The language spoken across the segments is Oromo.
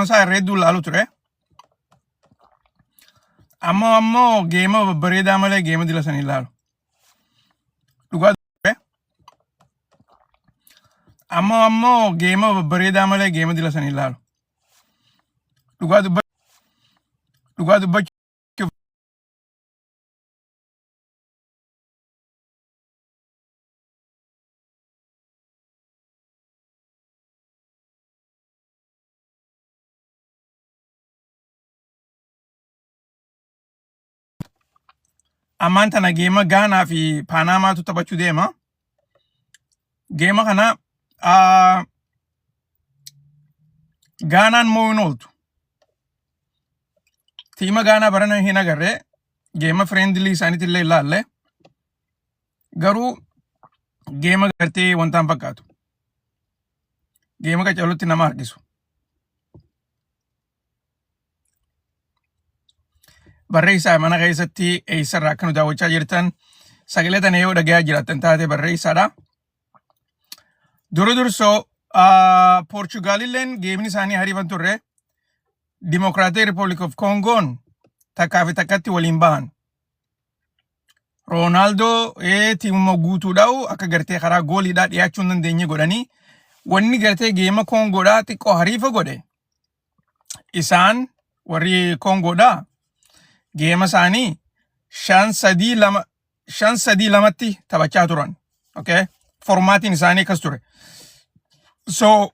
Geema isaa irra hedduu laalu ture. Amma ammoo geema babbareedaa malee geema dila san hin laalu. Dhugaa ture. Amma ammoo geema babbareedaa malee geema dila san hin laalu. Dhugaa dubbachuuf ammaan tana geema Gaanaa fi Paanaamaatu taphachuu deema. Geema kana Gaanaan moo'uun ooltu. Tiima Gaanaa barana hin agarre. Geema friendly isaaniitti illee ilaalle. Garuu geema gartee wantaan fakkaatu. Geema qacalutti nama harkisu. Barreessaa mana keessatti eessarraa akka nu daawwachaa jirtan sagalee tana yoo dhagayaa jiraattan taate barreessaadha. Dura dursoo Poorchugaalilleen geemni isaanii hariifan turre. Dimokiraatik Riipoobliik of Koongoon takkaa fi takkatti waliin bahan. Roonaaldoo tiimuma guutuudhaa'u akka gartee karaa gooliidhaa dhiyaachuu hin dandeenye godhanii wanni gartee geema Koongoodhaa xiqqoo hariifa godhe isaan warri Koongoodhaa geema isaanii 5-3-2 5-3-2tti taphachaa turan. Okay? Formaatiin isaanii akkas ture. So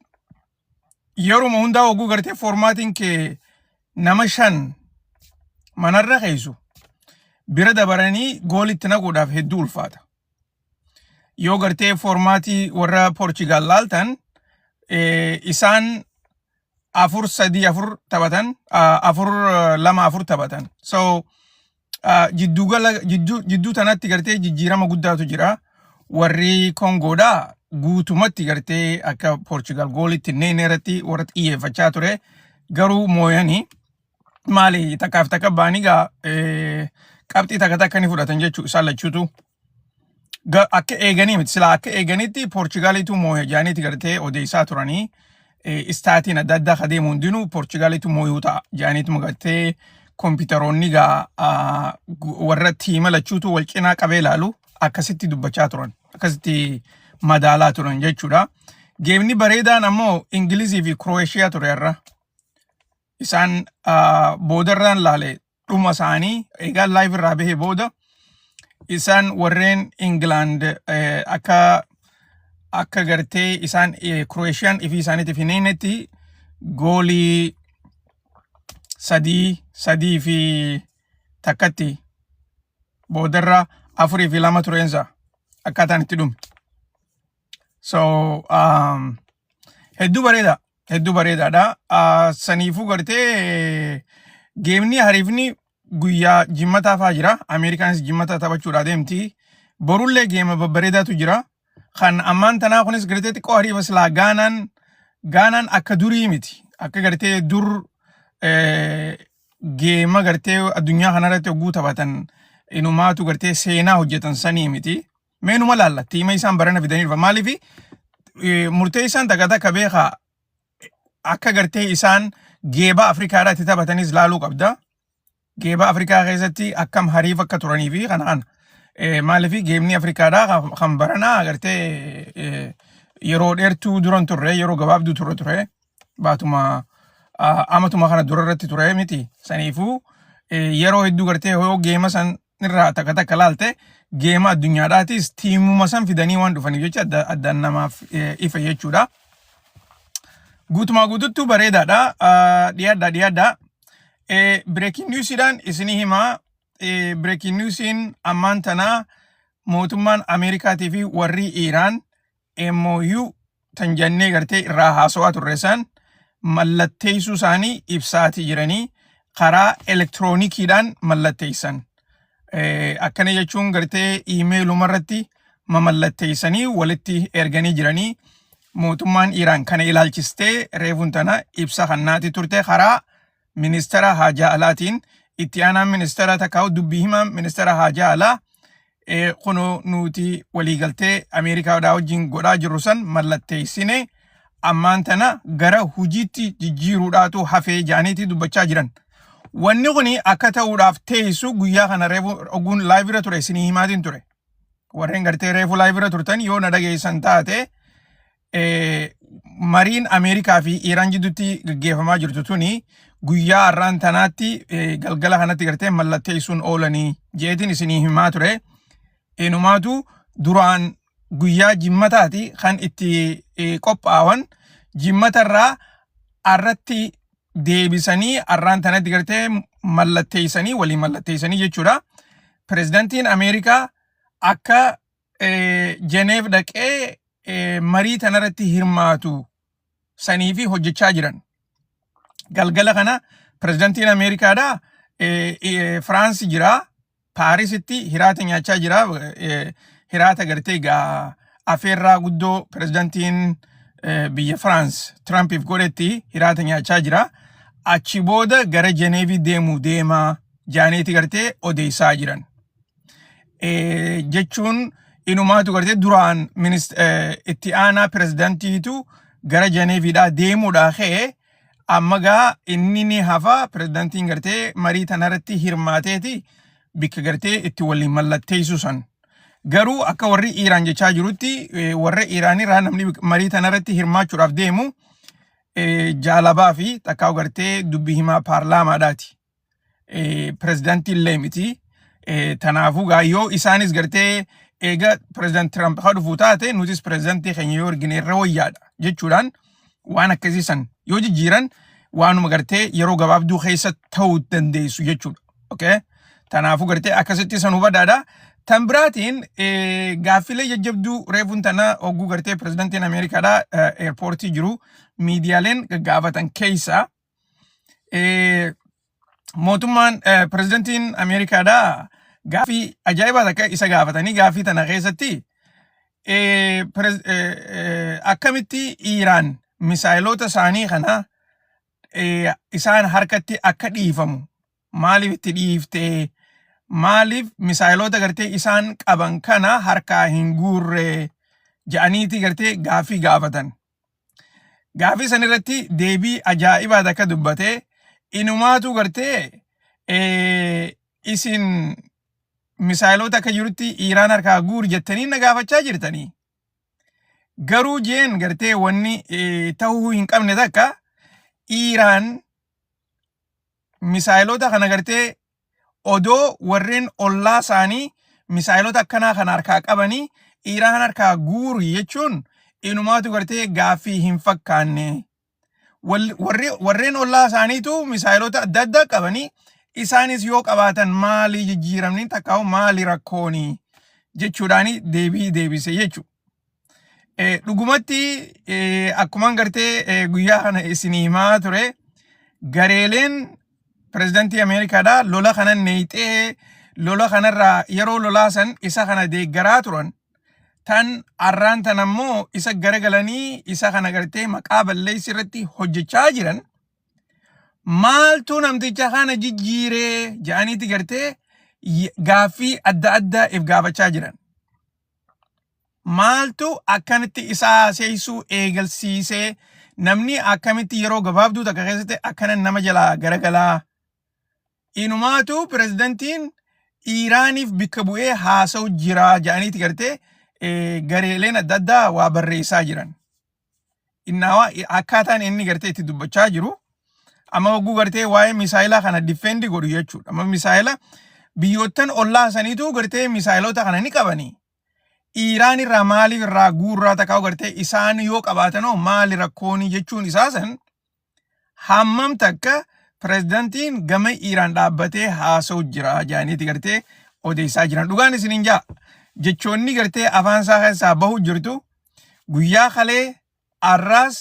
yeruma hundaa oguu gartee foormaatiin kee nama shan manarra keessu bira dabaranii goolitti naquudhaaf hedduu ulfaata. Yoo gartee foormaatii warra Poorchugaal laaltan isaan 4-3-4 taphatan, 4-2-4 taphatan. So jidduu gala jidduu jidduu tanatti gartee jijjiirama guddaatu jira. Warri Kongoodhaa guutumatti gartee akka Poorchugaal goolitti hin irratti warra xiyyeeffachaa ture. Garuu mooyanii maali takkaaf takka ba'anii gaa qabxii takka takka ni fudhatan jechuu isaan lachuutu. Akka eeganii miti silaa akka eeganitti Poorchugaalitu mooya jaaniiti gartee odeessaa turanii istaatiin adda addaa ka deemu hundinuu Poorchugaalitu mooyuu ta'a jaaniituma gartee kompiitaroonni gaa warra tiima lachuutu wal cinaa qabee ilaalu akkasitti dubbachaa turan akkasitti madaalaa turan jechuudha. Geemni bareedaan ammoo Ingilizii fi Kirooshiyaa ture irra. Isaan boodarraan laale dhuma isaanii egaa live irraa bahee booda isaan warreen Ingilaand akka gartee isaan Kiroosiyaan ifii isaaniitiif hin eenyetti goolii 3-3 fi 1tti boodarra 4 fi 2 tureensa akkaataan itti dhume. So hedduu bareeda. Hedduu bareedaadha. Saniifuu gartee geemni hariifni guyyaa jimmataa fa'aa jira. Ameerikaanis jimmata taphachuudhaa deemti. Borullee geema babbareedaatu jira. Kan ammaan tanaa kunis gartee xiqqoo hariifa silaa Gaanaan akka durii miti. Akka gartee dur geema gartee addunyaa kanarratti hogguu taphatan inumaatu gartee seenaa hojjetan sanii miti. Meenuma laalla tiima isaan barana fidanii dhufa. Maaliif murtee isaan takka takka beekaa akka gartee isaan geeba Afrikaadhaa itti taphatanis laaluu qabda. Geeba Afrikaa keessatti akkam hariif akka turanii fi kana kana. Maaliif geebni Afrikaadhaa kan baranaa gartee yeroo dheertuu duran turre yeroo gabaabduu turre ture baatuma amatuma kana dura irratti ture miti. Saniifuu yeroo hedduu gartee yoo geema san irraa takka takka laalte geema addunyaadhaatis tiimuma san fidanii waan dhufaniif jecha adda addaan namaaf ifa jechuudha. Guutumaa guututtuu bareedaadha. Dhiyaadhaa dhiyaadhaa. Breaking newsiidhaan isinii himaa. Breaking newsiin ammaan tanaa mootummaan Ameerikaatii fi warri Iiraan MOU tan jennee gartee irraa haasawaa turre san mallatteessuu isaanii ibsaatii jiranii karaa elektiroonikiidhaan mallatteessan. Akkana jechuun gartee iimeeluma irratti mamallatteessanii walitti erganii jiranii mootummaan Iiraan kana ilaalchistee reefuun tana ibsa kannaati turte karaa ministeera haajaa alaatiin itti aanaan ministeera takkaa'u dubbii himaan ministeera haajaa alaa kunoo nuti waliigaltee Ameerikaadhaa wajjin godhaa jirru san mallatteessine Ammaan tana gara hujiitti jijjiiruudhaatu hafee jaaniitii dubbachaa jiran. Wanni kun akka ta'uudhaaf teessu guyyaa kana reefu oguun live irra ture isinii himaatiin ture. Warreen gartee reefu live irra turtan yoo na dhageessan taate, mariin Ameerikaa fi Iiraan jidduutti gaggeeffamaa jirtu tuni guyyaa har'aan tanaatti galgala kanatti gartee mallatteessuun oolanii jeetiin isinii himaa ture. Inumaatu duraan guyyaa jimmataati kan itti qophaawan, jimmatarraa arratti deebisanii har'aan tanatti gartee mallatteessanii, waliin mallatteessanii jechuudha. Pirezidantiin Ameerikaa akka Jeneef dhaqee marii tanarratti hirmaatu sanii fi hojjechaa jiran. Galgala kana pirezidantiin Ameerikaadha Firaansi jira. Paarisitti hiraata nyaachaa jira. Hiraata gartee gaa afeerraa guddoo pirezidantiin biyya Firaans Tirampiif godhetti hiraata nyaachaa jira. Achi booda gara Jeneevii deemuu deemaa jaaneeti gartee odeessaa jiran. Jechuun inumaatu gartee duraan itti aanaa pirezidantiitu gara Jeneeviidhaa deemuudhaa ka'e. Amma gaa inni ni hafa, pirezidantiin gartee marii tanarratti hirmaateeti bikka gartee itti waliin mallatteessu san. Garuu akka warri Iiraan jechaa jirutti, warra Iiraanirraa namni marii tanarratti hirmaachuudhaaf deemu jaalabaa fi takkaa gartee dubbii himaa paarlaamaadhaati. Pirezidantii illee miti. Tanaafuu gaa yoo isaanis gartee eega pireezidant Tiraamp haa dhufu taate, nutis pireezidantii keenya yoo argine irra wayyaadha jechuudhaan waan akkasii san yoo jijjiiran, waanuma gartee yeroo gabaabduu keessa ta'uu dandeessu jechuudha. Okay? Tanaafuu gartee akkasitti san hubadhaadha. Tan biraatiin gaaffilee jajjabduu reefuun tana hogguu gartee pireezidantiin Ameerikaadhaa eerpoortii jiru miidiyaaleen gaggaafatan keessa, mootummaan pirezidantiin Ameerikaadhaa gaaffii ajaa'ibaa takka isa gaafatanii, gaaffii tana keessatti akkamitti Iiraan misaayiloota isaanii kana isaan harkatti akka dhiifamu maaliif itti dhiiftee, maaliif misaayiloota gartee isaan qaban kana harkaa hin guurre jedhaniiti gartee gaaffii gaafatan. Gaaffii san irratti deebii ajaa'ibaa takka dubbatee, inumaatu gartee isin misaayiloota akka jirutti Iiraan harkaa guuri jettanii na gaafachaa jirtanii. Garuu jeen gartee wanni ta'uu hin qabne takka, Iiraan misaayiloota kana gartee odoo warreen ollaa isaanii misaayilota akkanaa kana harkaa qabanii Iiraan harkaa guuri jechuun inumaatu gartee gaaffii hin fakkaanne. Warreen ollaa isaaniitu misaayilota adda addaa qabanii, isaanis yoo qabaatan maali jijjiiramni takkaa'u, maali rakkooni jechuudhaan deebii deebise jechuudha. Dhugumatti akkumaan gartee guyyaa kana isinii himaa ture, gareeleen pirezidantii Ameerikaadhaa lola kana neeyxee, lola kanarraa yeroo lolaa san isa kana deeggaraa turan, tan arraan tan ammoo isa garagalanii isa kana gartee maqaa balleessi irratti hojjechaa jiran, maaltu namticha kana jijjiiree jedhaniiti gartee gaaffii adda addaa if gaafachaa jiran. Maaltu akkamitti isa haaseessuu eegalsiisee, namni akkamitti yeroo gabaabduu takka keessatti akkana nama jalaa garagalaa? Inumaatu pirezidantiin Iiraaniif bikka bu'ee haasa'u jira jedhaniiti gartee gareeleen adda addaa waa barreessaa jiran. Innaawaa akkaataan inni gartee itti dubbachaa jiru amma hogguu gartee waa'ee misaayilaa kana defend godhu jechuudha. Amma misaayila biyyoottan ollaa saniitu gartee misaayilota kana ni qabanii. Iiraan irraa maaliif irraa guurraa takkaa gartee isaan yoo qabaatanoo maali rakkoonii jechuun isaa san, hammam takka pirezidantiin gama Iiraan dhaabbatee haasa'u jira jedhaniiti gartee odeessaa jiran. Dhugaan isiniin jaa, jechoonni gartee afaan isaa keessaa bahu jirtu guyyaa kalee arraas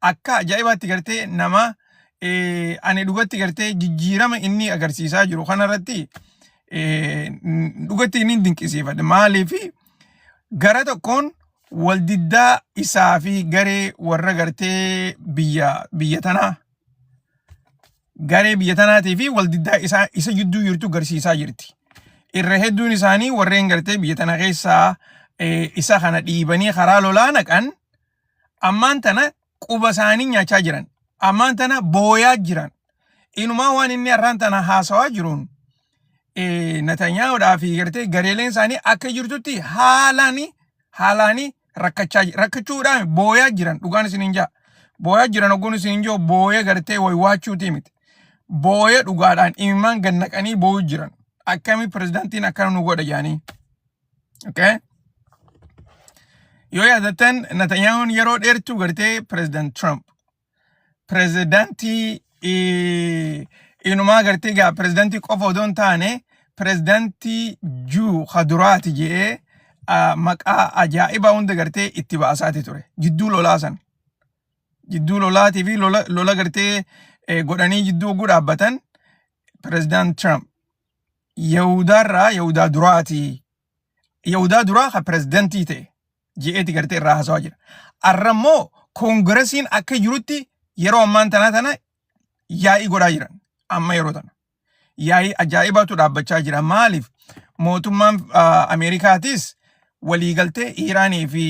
akka ajaa'ibaatti gartee nama ani dhugatti gartee jijjiirama inni agarsiisaa jiru kanarratti dhugatti inni dinqisiifadhe. Maaliif? Gara tokkoon waldiddaa isaa fi garee warra gartee biyya tanaa, garee biyya tanaatii fi waldiddaa isaa isa jidduu jirtu garsiisaa jirti. Irra hedduun isaanii warreen gartee biyya tana keessaa isa kana dhiibanii karaa lolaa naqan ammaan tana Quba isaanii nyaachaa jiran. Ammaan tana booyaa jiran. Inumaa waan inni har'aan tana haasawaa jiruun Netanyahuudhaa fi gartee gareeleen isaanii akka jirtutti haalaani haalaani rakkachaa rakkachuudhaan booyaa jiran dhugaan isin hin jaa. Booyaa jiran ogguun isin hin jiru booya gartee waywaachuutii miti. Booya dhugaadhaan imimmaan gad naqanii boo'u jiran. Akkami pirezidaantiin akkana nu godha jedhanii. Okay? Yoo yaadattan Netanyahuun yeroo dheertuu gartee pirezidaant Trump pirezidaantii inumaa gartee gaa pirezidaantii qofa odoo hin taane pirezidaantii Juu kaduraati jedhee maqaa ajaa'ibaa hunda gartee itti baasaati ture. Jidduu lolaa san. Jidduu lolaatii fi lola, lola gartee godhanii jidduu oguu dhaabbatan pirezidaant Trump Yahudaarraa Yahudaa duraati. Yahudaa duraa ka pirezidaantii ta'e je'eeti gartee irraa haasawaa jira. Arra immoo koongiresiin akka jirutti yeroo ammaan tanaa tana yaa'ii godhaa jiran. Amma yeroo tana. Yaa'ii ajaa'ibaatu dhaabbachaa jira. Maaliif? Mootummaan Ameerikaatis waliigaltee Iiraanii fi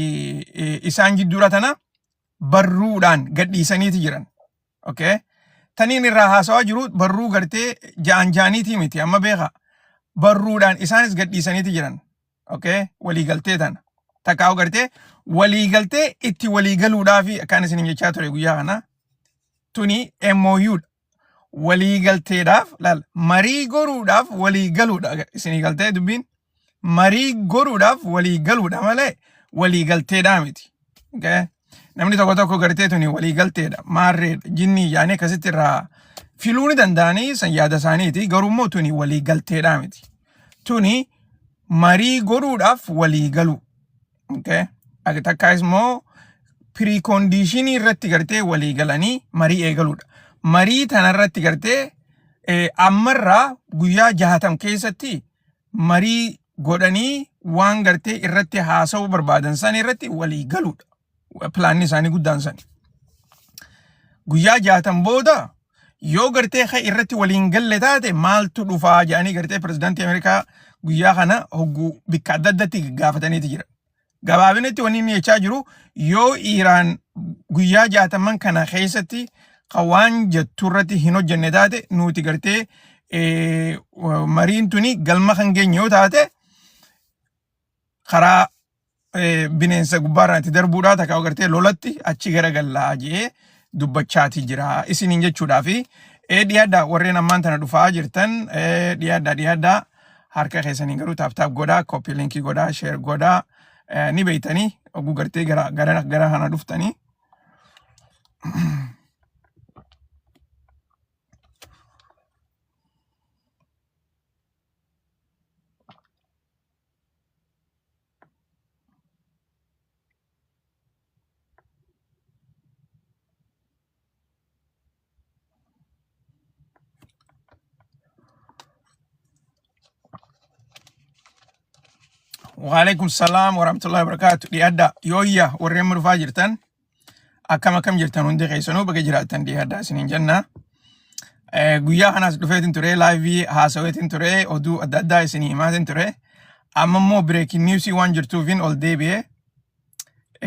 isaan jidduudha tana barruudhaan gadhiisaniiti jiran. Okay? Taniin irraa haasawaa jiru barruu gartee ja'an ja'aniitii miti amma beeka. Barruudhaan isaanis gadhiisaniiti jiran. Okay? Waliigaltee tana. Takkaa'u gartee waliigaltee itti waliigaluudhaafi akkaan isin jechaa ture guyyaa kana. Tuni MOU dha. Waliigalteedhaaf laal marii goruudhaaf waliigaluudha isinii galtee dubbiin. Marii godhuudhaaf walii galuudha malee walii galteedhaa miti. Okay? Namni tokko tokko gartee tuni walii galteedha, maarreedha, jinnii yaanii akkasitti irraa filuu ni danda'anii san yaada isaaniiti. Garuu immoo tuni walii galteedhaa miti. Tuni marii godhuudhaaf walii galuu. Okay? Takkaas immoo piriikoondiishinii irratti gartee walii galanii marii eegaluudha. Marii tanarratti gartee ammarraa guyyaa 60 keessatti marii godhanii waan gartee irratti haasa'uu barbaadan san irratti walii galuudha. Pilaanni isaanii guddaan san. Guyyaa 60 booda yoo gartee kan irratti waliin galle taate maaltu dhufaa jedhanii gartee pirezidaantii Ameerikaa guyyaa kana hogguu bikka adda addatti gaafataniiti jira. Gabaabinatti wanni inni jechaa jiru yoo Iiraan guyyaa 60n kana keessatti kan waan jettu irratti hin hojjenne taate nuti gartee mariin tuni galma kan geenye yoo taate karaa bineensa gubbaarraan itti darbuudhaa takka gartee lolatti achi garagallaa jee dubbachaati jira isiniin jechuudhaa fi dhiyaadhaa warreen ammaan tana dhufaa jirtan dhiyaadhaa dhiyaadhaa harka keessaniin garuu taap taap godhaa koppii linkii godhaa sheer godhaa ni beeytanii oguu gartee gara gara gara kana dhuftanii. Waalaikum salaam warahmatullahi wabarakatuh. Dhiyaadhaa yooyya warreen dhufaa jirtan akkam akkam jirtan hundi keessanuu baga jiraattan dhiyaadhaa isiniin jenna. Guyyaa kanaas dhufeetin ture laayivii haasaweetin ture oduu adda addaa isinii himaatin ture. Amma immoo bireekin niwusii waan jirtuufin ol deebi'ee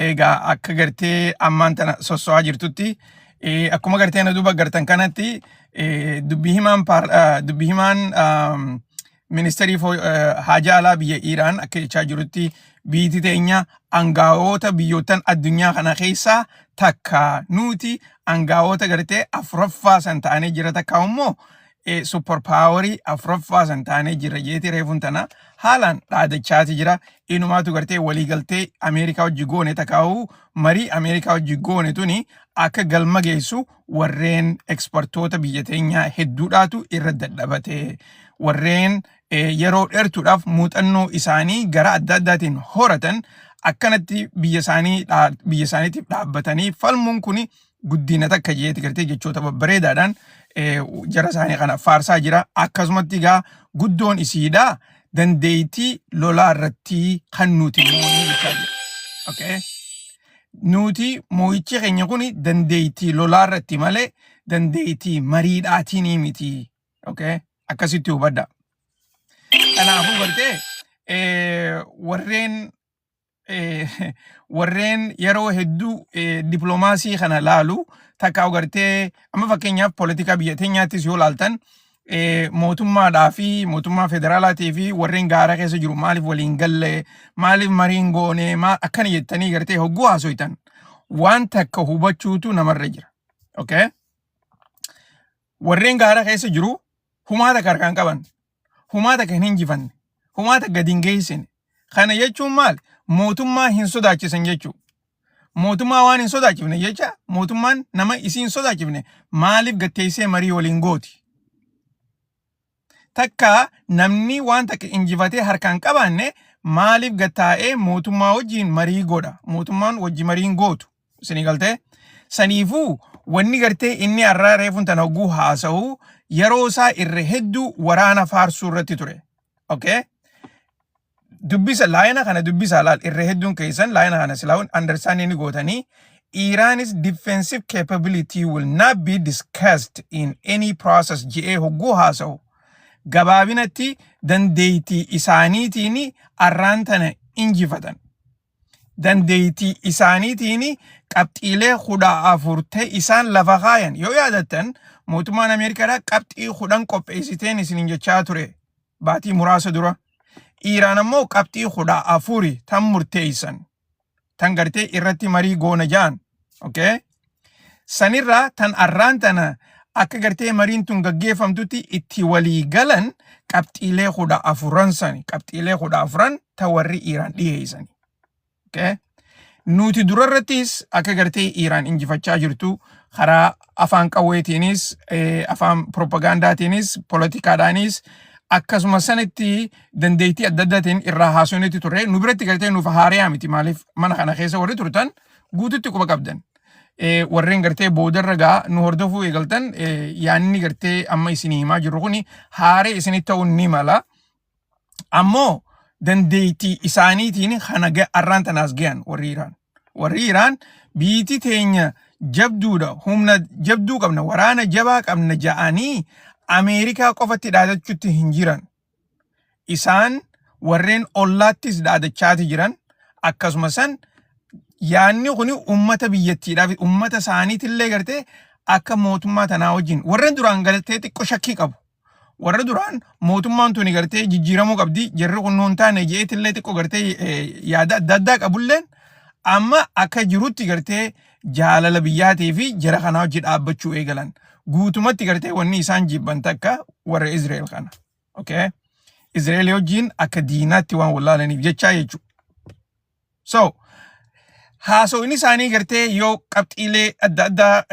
Egaa akka gartee ammaan tana sosso'aa jirtutti akkuma gartee na duuba gartan kanatti dubbi himaan dubbi himaan ministeerii haajaa alaa biyya Iiraan akka jechaa jirutti biyyi teenya angaa'oota biyyoottan addunyaa kana keessaa takka nuti angaa'oota gartee afuraffaa san ta'anii jira takka immoo super paawarii afuraffaa san taanee jira jeeti reefuun tana haalaan dhaadachaati jira. Inumaatu gartee waliigaltee Ameerikaa wajji goone takaa'uu marii Ameerikaa wajji goone tuni akka galma geessu warreen ekspertoota biyya teenyaa hedduudhaatu irra dadhabate. Warreen yeroo dheertuudhaaf muuxannoo isaanii gara adda addaatiin horatan akkanatti biyya isaanii biyya isaaniitiif dhaabbatanii falmuun kuni guddina takka jeeti gartee jechoota babbareedaadhaan jara isaanii kana faarsaa jira. Akkasumatti egaa guddoon isiidha dandeettii lolaa irratti kan nuti moonee jechaa jira. Okay. Nuti moo'ichi keenya kun dandeettii lolaa irratti malee dandeettii mariidhaatiin miti. Okay. Akkasitti hubadha. Kanaafuu gartee warreen warreen yeroo hedduu dippiloomaasii kana laalu takka gartee amma fakkeenyaaf poolitikaa biyya teenyaattis yoo laaltan mootummaadhaa fi mootummaa federaalaatii fi warreen gaara keessa jiru maaliif waliin galle, maaliif mariin goone, maal akkana jettanii gartee hogguu haasoytan waan takka hubachuutu namarra jira. Okay? Warreen gaara keessa jiru humaa takka harkaan qaban. Humaa takka hin injifanne. Humaa takka gadi hin geessine. Kana jechuun maal? Mootummaa hin sodaachisan jechuudha. Mootummaa waan hin sodaachifne jecha mootummaan nama isii hin sodaachifne maaliif gatteessee marii waliin gooti? Takka namni waan takka injifatee harkaan qabaanne maaliif gattaa'ee mootummaa wajjin marii godha? Mootummaan wajji marii hin gootu. Isinii galtee? Saniifuu wanni gartee inni har'aa reefuun tana hogguu haasa'u yeroo isaa irra hedduu waraana faarsuu irratti ture. Okay? Dubbisa laayina kana dubbisa laal irra hedduun keessan laayina kana silaa understanding ni gootanii. Iran's defensive capability will not be discussed in any process je'ee hogguu haasa'u gabaabinatti dandeettii isaaniitiin arraan tana injifatan. Dandeettii isaaniitiin qabxiilee 14 ta'e isaan lafa kaayan. Yoo yaadattan mootummaan Ameerikaadhaa qabxii 10 qopheessiteen isiniin jechaa ture baatii muraasa dura. Iiraan ammoo qabxii 14 tan murteessan. Tan gartee irratti marii goona ja'an. Okay? Sanirraa tan arraan tana akka gartee mariin tun gaggeeffamtutti itti walii galan qabxiilee 14 sani. Qabxiilee 14 ta warri Iiraan dhiyeessani. Okay? Nuti durarrattis akka gartee Iiraan injifachaa jirtu karaa afaan qawweetiinis, afaan propagaandaatiinis, poolitikaadhaanis akkasuma sanitti dandeettii adda addaatiin irraa haasofnetti turre. Nu biratti gartee nuuf haariyaa miti, maaliif mana kana keessa warri turtan guututti quba qabdan. Warreen gartee boodarra gaa nu hordofuu eegaltan yaanni gartee amma isinii himaa jirru kuni haaree isinitti ta'uu ni mala. Ammoo dandeettii isaaniitiin kana arraan tanaas gahan warri Iraan. Warri Iraan biitii teenya jabduudha, humna jabduu qabna, waraana jabaa qabna ja'anii Ameerikaa qofatti dhaadachuutti hin jiran. Isaan warreen ollaattis dhaadachaati jiran. Akkasuma san yaanni kuni ummata biyyattiidhaaf ummata isaaniitillee gartee akka mootummaa tanaa wajjin warreen duraan gartee xiqqoo shakkii qabu. Warra duraan mootummaan tuni gartee jijjiiramuu qabdi, jarri kun nuun taane jeetillee xiqqoo gartee yaada adda addaa qabulleen amma akka jirutti gartee jaalala biyyaatii fi jara kanaa hojii dhaabbachuu eegalan. Guutumatti gartee wanni isaan jibban takka warra Israa'el kana. Okay? Israa'el wajjin akka diinaatti waan wallaalaniif jechaa jechuudha. So, haasawni isaanii gartee yoo qabxiilee adda addaa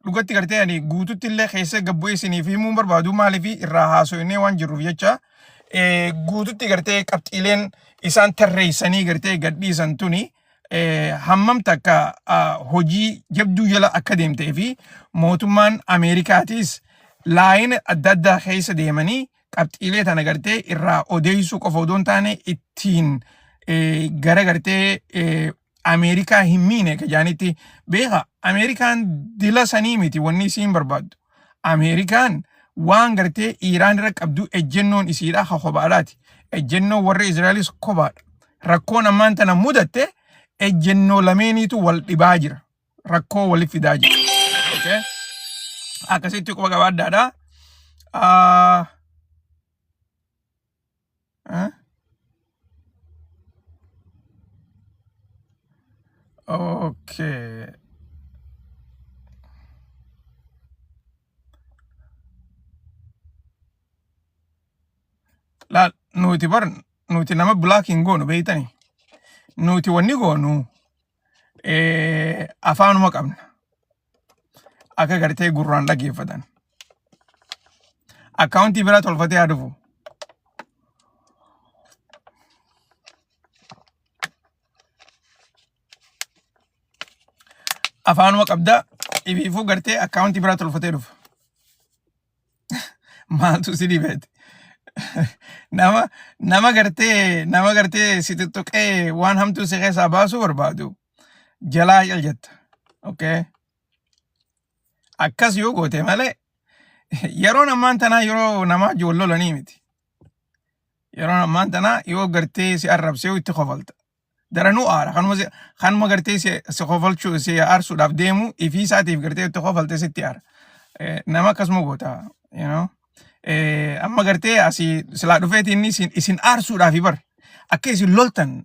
dhugatti gartee ani guututti illee keessa gabbu'ee isiniif himuun barbaadu, maaliif irraa haasawinee waan jirruuf jecha guututti gartee qabxiileen isaan tarreessanii gartee gadhiisan tuni hammam takka hojii jabduu jala akka deemtee fi mootummaan Ameerikaatis laayina adda addaa keessa deemanii qabxiilee tana gartee irraa odeessuu qofa odoo hin taane ittiin gara gartee Ameerikaa hin miine ka jaanitti beeka. Ameerikaan dila sanii miti wanni isiin barbaaddu. Ameerikaan waan gartee Iiraan irra qabdu ejjennoon isiidha ha kophaadhaati. Ejjennoon warra Israa'elis kophaadha. Rakkoon ammaan tana mudatte ejjennoo lameeniitu wal dhibaa jira. Rakkoo walitti fidaa jira. Okay? Akkasitti quba qabaadhaadha. Ah, eh? Okay. Laal, nuti bar nuti nama block hin goonu beeytani. Nuti wanni goonu afaanuma qabna. Akka gartee gurraan dhageeffatan. Akkaawuntii biraa tolfatee haa dhufu. Afaanuma qabda ifiifuu gartee akkaawuntii biraa tolfatee dhufa. Maaltu si dhibeeti? Nama gartee si tuttuqee waan hamtuu si keessaa baasuu barbaadu jalaa cal jetta. Okay? Akkas yoo goote malee yeroon ammaan tanaa yeroo namaa ijoollolanii miti. Yeroon ammaan tanaa yoo gartee si arrabsee itti kofalta. Daranuu aara. Kanuma gartee si kofalchuu si aarsuudhaaf deemu ifii isaatiif gartee itti kofalte sitti aara. Nama akkasuma goota. You know? Amma gartee asii silaa dhufeeti inni isin aarsuudhaaf bar. Akka isin loltan,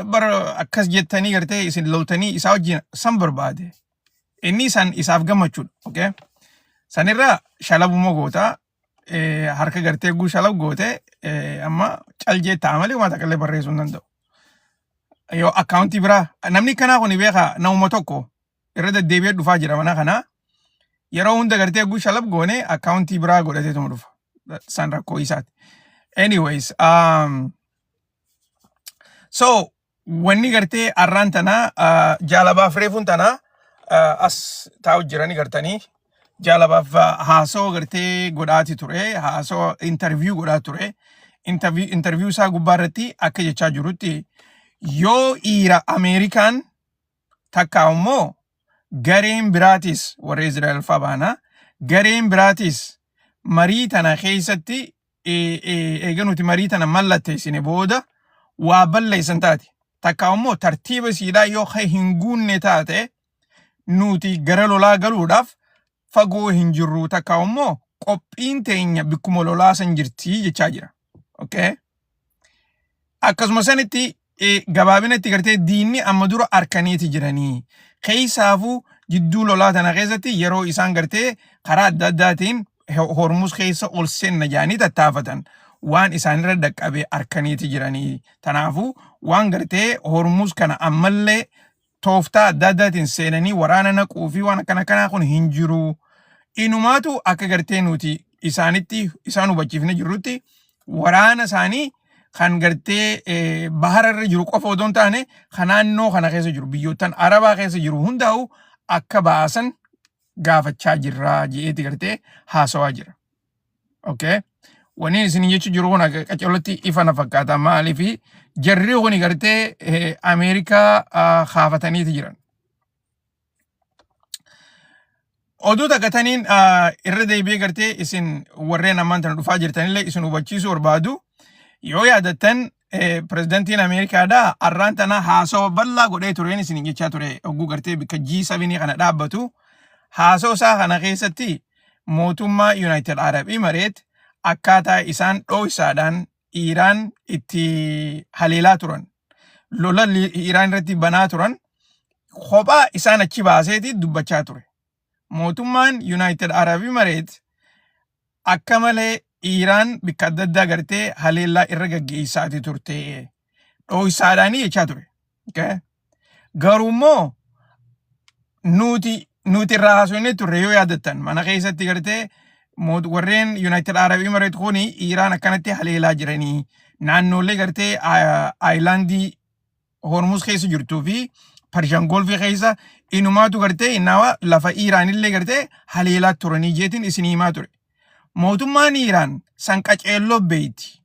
bar akkas jettanii gartee isin loltanii isaa wajjin san barbaade. Inni san isaaf gammachuudha. Okay? Sanirraa shalabuma goota. Harka gartee guu shalab goote amma caljee ta'a malee waan takka illee barreessuu hin danda'u. Yoo akkaawuntii biraa namni kanaa kun beekaa namuma tokko irra deddeebi'ee dhufaa jira mana kanaa. Yeroo hunda gartee guu shalab goone akkaawuntii biraa godhateetuma dhufa. San rakkoo isaati. Anyways, so wanni gartee arraan tanaa jaalabaaf reefuun tanaa as taa'u jiranii gartanii jaalabaaf haasoo gartee godhaati ture, haasoo interview godhaa ture. Interview isaa gubbaa irratti akka jechaa jirutti, yoo dhiira Ameerikaan takka immoo gareen biraatis warra Israa'el fa'aa baana gareen biraatis marii tana keessatti eega nuti marii tana mallatteessine booda waa balleessan taate, takka immoo tartiiba siidhaa yoo hin guunne taate, nuti gara lolaa galuudhaaf fagoo hin jirru, takka immoo qophiin teenya bikkuma lolaa san jirti jechaa jira. Okay? Akkasuma sanitti gabaabinatti gartee diinni amma dura arkaniiti jiranii. Keessaafuu jidduu lolaa tana keessatti yeroo isaan gartee karaa adda addaatiin Hormuz keessa ol seenna jedhanii tattaafatan waan isaanirra dhaqqabe arkaniiti jiranii. Tanaafuu waan gartee Hormuz kana ammallee tooftaa adda addaatiin seenanii waraana naquu fi waan akkana kanaa kun hin jiru. Inumaatu akka gartee nuti isaanitti isaan hubachiifne jirrutti waraana isaanii kan gartee bahara irra jiru qofa odoo hin taane kan naannoo kana keessa jiru, biyyoottan Arabaa keessa jiru hundaa'u akka baasan gaafachaa jirra je'eeti gartee haasawaa jira. Okay. Wanni isin jechuu jiru kun akka qacarootti ifa na fakkaata. Maaliif jarri kun gartee Ameerikaa kaafataniiti jiran. Oduu takka taniin irra deebi'ee gartee isin warreen ammaan tana dhufaa jirtanillee isin hubachiisuu barbaadu. Yoo yaadattan pirezidantiin Ameerikaadhaa arraan tana haasawa bal'aa godhee tureen isin jechaa ture hogguu gartee bikka G7 kana dhaabbatu. Haasawa isaa kana keessatti mootummaa United Arab Emirates akkaataa isaan dhooysaadhaan Iiraan itti haleelaa turan, lola Iiraan irratti banaa turan kophaa isaan achi baaseeti dubbachaa ture. Mootummaan United Arab Emirates akka malee Iiraan bikka adda addaa gartee haleellaa irra gaggeessaati turte. Dhooysaadhaanii jechaa ture. Okay? Garuu immoo nuti irraa haasofnee turre yoo yaadattan, mana keessatti gartee warreen United Arab Emirates kuni Iiraan akkanatti haleelaa jiranii naannolee gartee islandii Hormuz keessa jirtuu fi Persian Gulf keessa inumaatu gartee innawa lafa Iiraanillee gartee haleelaa turanii jeetiin isin himaa ture. Mootummaan Iiraan san qaceelloo beeyti.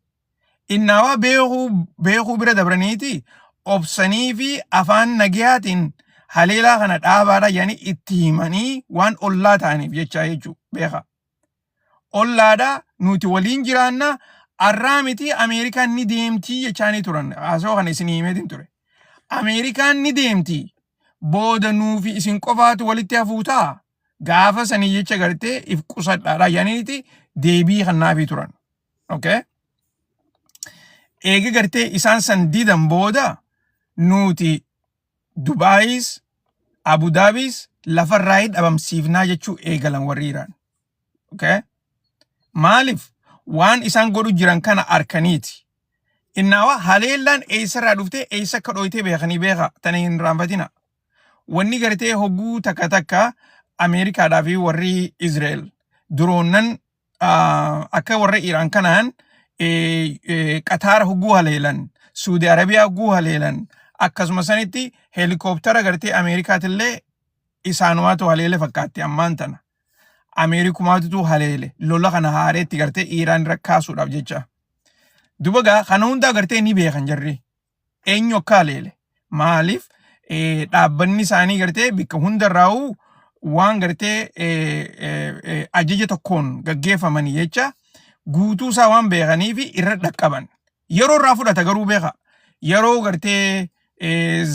Innawa beekuu bira dabraniiti obsanii fi afaan nagayaatiin haleelaa kana dhaabaadha jedhanii itti himanii waan ollaa ta'aniif jechaa jechuu beeka. Ollaadha, nuti waliin jiraanna, arraa miti Ameerikaan ni deemtii jechaanii turan. Haasawaa kana isin himeetiin ture. Ameerikaan ni deemti, booda nuufi isin qofaatu walitti hafuu ta'a. Gaafa sanii jecha gartee if qusadhaadha jedhaniiti deebii kannaafii turan. Okay? Eega gartee isaan san didan booda nuti Dubaayis Abu Daabis lafarraa dhabamsiifnaa jechuu eegalan warri Iraan. Okay? Maaliif? Waan isaan godhu jiran kana arkaniiti. Innaawa haleellaan eessarraa dhuftee eessa akka dhooytee beekanii beeka tana hin raanfatina. Wanni gartee hogguu takka takka Ameerikaadhaa fi warri Israa'el duroonnan akka warra Iraan kanaan Qataara hogguu haleelan, Suudi Arabiyaa hogguu haleelan, akkasuma sanitti heelikooptara gartee Ameerikaatillee isaanumaatu haleele fakkaatti ammaan tana. Ameerikumaatutu haleele lola kana haareetti gartee Iraan irra kaasuudhaaf jecha. Duba gaa kana hundaa gartee ni beekan jarri. Eenyu akka haleele. Maaliif dhaabbanni isaanii gartee bikka hundarraa'uu waan gartee ajaja tokkoon gaggeeffamanii jecha guutuu isaa waan beekanii fi irra dhaqqaban. Yeroo irraa fudhata garuu beeka. Yeroo gartee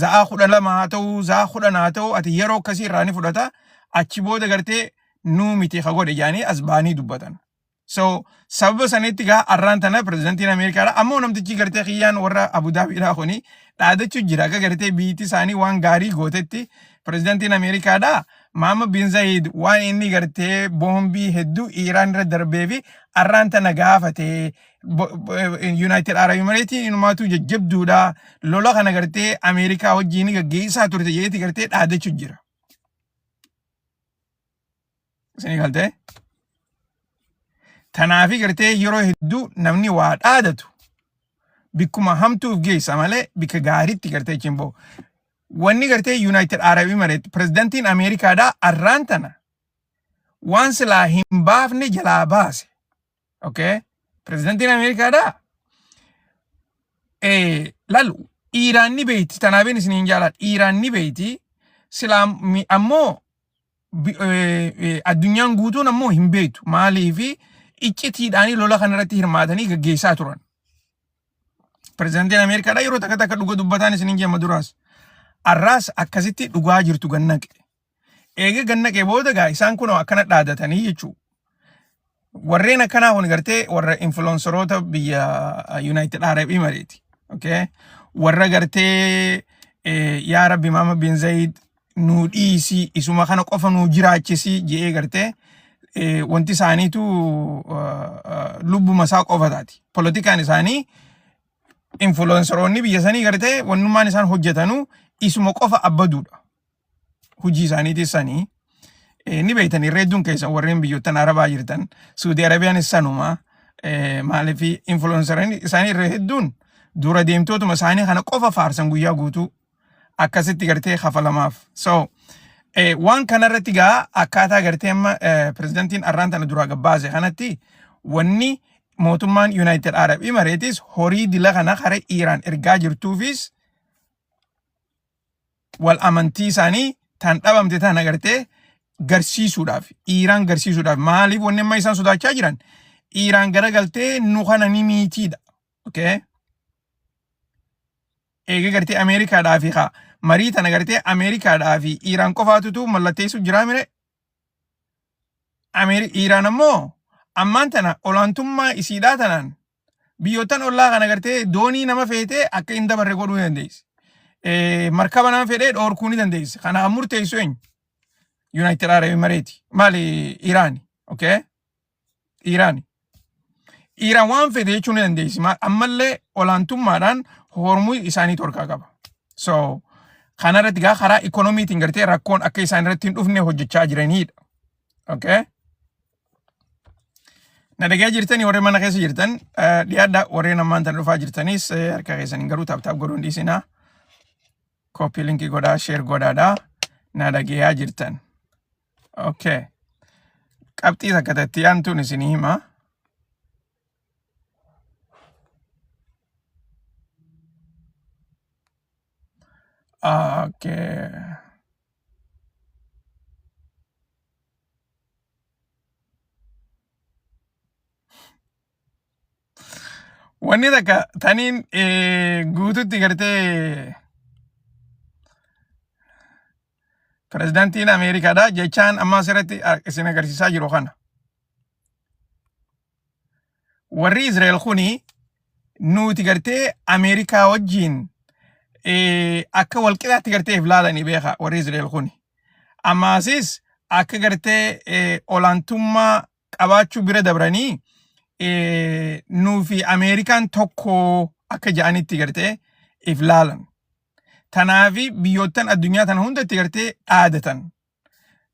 Za'aa 12 haa ta'u, za'aa 10 haa ta'u, ati yeroo akkasii irraa ni fudhata. Achi booda gartee nuu miti ka godhe jedhanii as ba'anii dubbatan. So sababa sanitti gaa arraan tana pirezidantiin Ameerikaadha. Ammoo namtichi gartee kiyyaan warra Abu Daabiidhaa kuni dhaadachuu jira. Akka gartee biyyatti isaanii waan gaarii gootetti pirezidantiin Ameerikaadha. Maama bin Zayid waan inni gartee boombii hedduu Iiraan irra darbee fi arraan tana gaafate. United Arab Emirates inumaatu jajjabduudha. Lola kana gartee Ameerikaa wajjin gaggeessaa turte jedheeti gartee dhaadachuu jira. Isinii galtee? Tanaafi gartee yeroo hedduu namni waa dhaadatu bikkuma hamtuuf geessa malee bikka gaariitti gartee achi hin bahu. Wanni gartee United Arab Emirates pirezidantiin Ameerikaadhaa arraan tana waan silaa hin baafne jalaa baase. Okay? Pirezidantiin Ameerikaadhaa lalu Iiraan ni beeyti tanaafin isiniin jaaladha. Iiraan ni beeyti silaa ammoo addunyaan guutuun ammoo hin beektu. Maaliifi iccitiidhaanii lola kanarratti hirmaatanii gaggeessaa turan. Pirezidaantiin Ameerikaadhaa yeroo takka takka dhuga dubbataan isiniin jeema duraas. Arraas akkasitti dhugaa jirtu gannaqe. Eega gannaqe booda gaa isaan kunoo akkana dhaadatanii jechuudha. Warreen akkanaa kun gartee warra influenceroota biyya United Arab Emirates. Okay? Warra gartee yaa Rabbi Maama bin Zayid nuu dhiisi isuma kana qofa nuu jiraachisi je'ee gartee wanti isaaniitu lubbuma isaa qofa taati. Polotikaan isaanii influenceroonni biyya sanii gartee wannummaan isaan hojjetanu isuma qofa abbaduudha. Hojii isaaniitis sanii. Ni beektan irra hedduun keessan warreen biyyoottan Arabaa jirtan Suudii Arabiyaanis sanuma maaliif influenceroonni isaanii irra hedduun dura deemtootuma isaanii kana qofa faarsan guyyaa guutuu akkasitti gartee kafalamaaf. So waan kanarratti gaa akkaataa gartee amma pirezidantiin arraan tana duraa gabbaase kanatti wanni mootummaan United Arab Emirates horii dila kana kara Iiraan ergaa jirtuufis wal amantii isaanii tan dhabamte tana gartee garsiisuudhaaf Iiraan garsiisuudhaaf maaliif wanni amma isaan sodaachaa jiran Iiraan garagaltee nu kana ni miitiidha. Okay? Eega gartee Ameerikaadhaa fi haa marii tana gartee Ameerikaadhaa fi Iiraan qofaatutu mallatteessu jiraa mire Iiraan ammoo ammaan tana olaantummaa isiidhaa tanaan biyyoottan ollaa kana gartee doonii nama feetee akka hin dabarre godhuu ni dandeessi. Markaba nama fedhee dhoorkuu ni dandeessi. Kana kan murteessu eenyu? United Arab Emirates. Maali Iiraani. Okay? Iiraani. Iiraan waan fedhe jechuu ni dandeessi. Ammallee olaantummaadhaan hormuu isaanii torkaa qaba. So kanarratti gaa karaa ikoonomiitiin gartee rakkoon akka isaan irratti hin dhufne hojjechaa jiranidha. Okay? Na dhagaa jirtanii warreen mana keessa jirtan dhiyaadha warreen ammaan tana dhufaa jirtanis harka keessaniin garuu taap taap godhuu hin dhiisinaa. Kooppii linkii godhaa sheer godhaadha. Na dhagayaa jirtan. Okay. Qabxii takka tatti aantuun isinii hima. Okay. Wanni takka taniin guututti gartee pirezidaantiin Ameerikaadha jechaan amma asirratti isin agarsiisaa jiru kana. Warri Israa'el kuni nuti gartee Ameerikaa wajjin akka walqixaatti gartee if laalanii beeka warri Israa'el kuni. Ammaasis akka gartee olaantummaa qabaachuu bira dabranii nuu fi Ameerikaan tokko akka ja'anitti gartee if laalan. Tanaafi biyyoottan addunyaa tana hundatti gartee dhaadatan.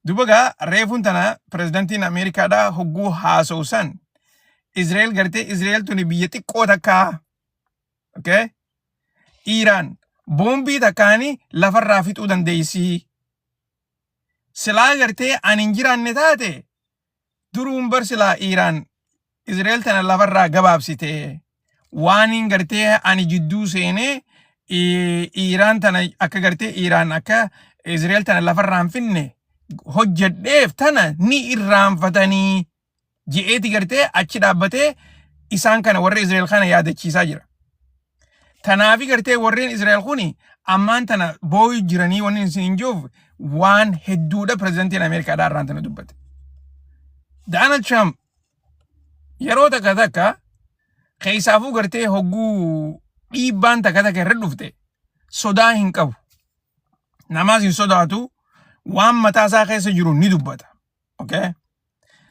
Duba gaa reefuun tana pirezidantiin Ameerikaadhaa hogguu haasa'u san Israa'el gartee Israa'el tuni biyya xiqqoo takkaa okay? Iiraan boombii takkaani lafarraa fixuu dandeessii. Silaa gartee ani hin jiraanne taate duruun bar silaa Iiraan Israa'el tana lafarraa gabaabsite. Waan hin gartee ani jidduu seenee Iiraan tana akka gartee Iiraan akka Israa'el tana lafarraa hin finne hojjedheef tana ni irraanfatanii je'eeti gartee achi dhaabbatee isaan kana warra Israa'el kana yaadachiisaa jira. Tanaafi gartee warreen Israa'el kuni ammaan tana booyu jiranii wanni isin hin jiruuf waan hedduudha pirezidantiin Ameerikaadhaa irraan tana dubbate. Donald Trump yeroo takka takka keessaafuu gartee hogguu dhiibbaan takka takka irra dhufte sodaa hin qabu. Namaas hin sodaatu waan mataa isaa keessa jiru ni dubbata. Okay?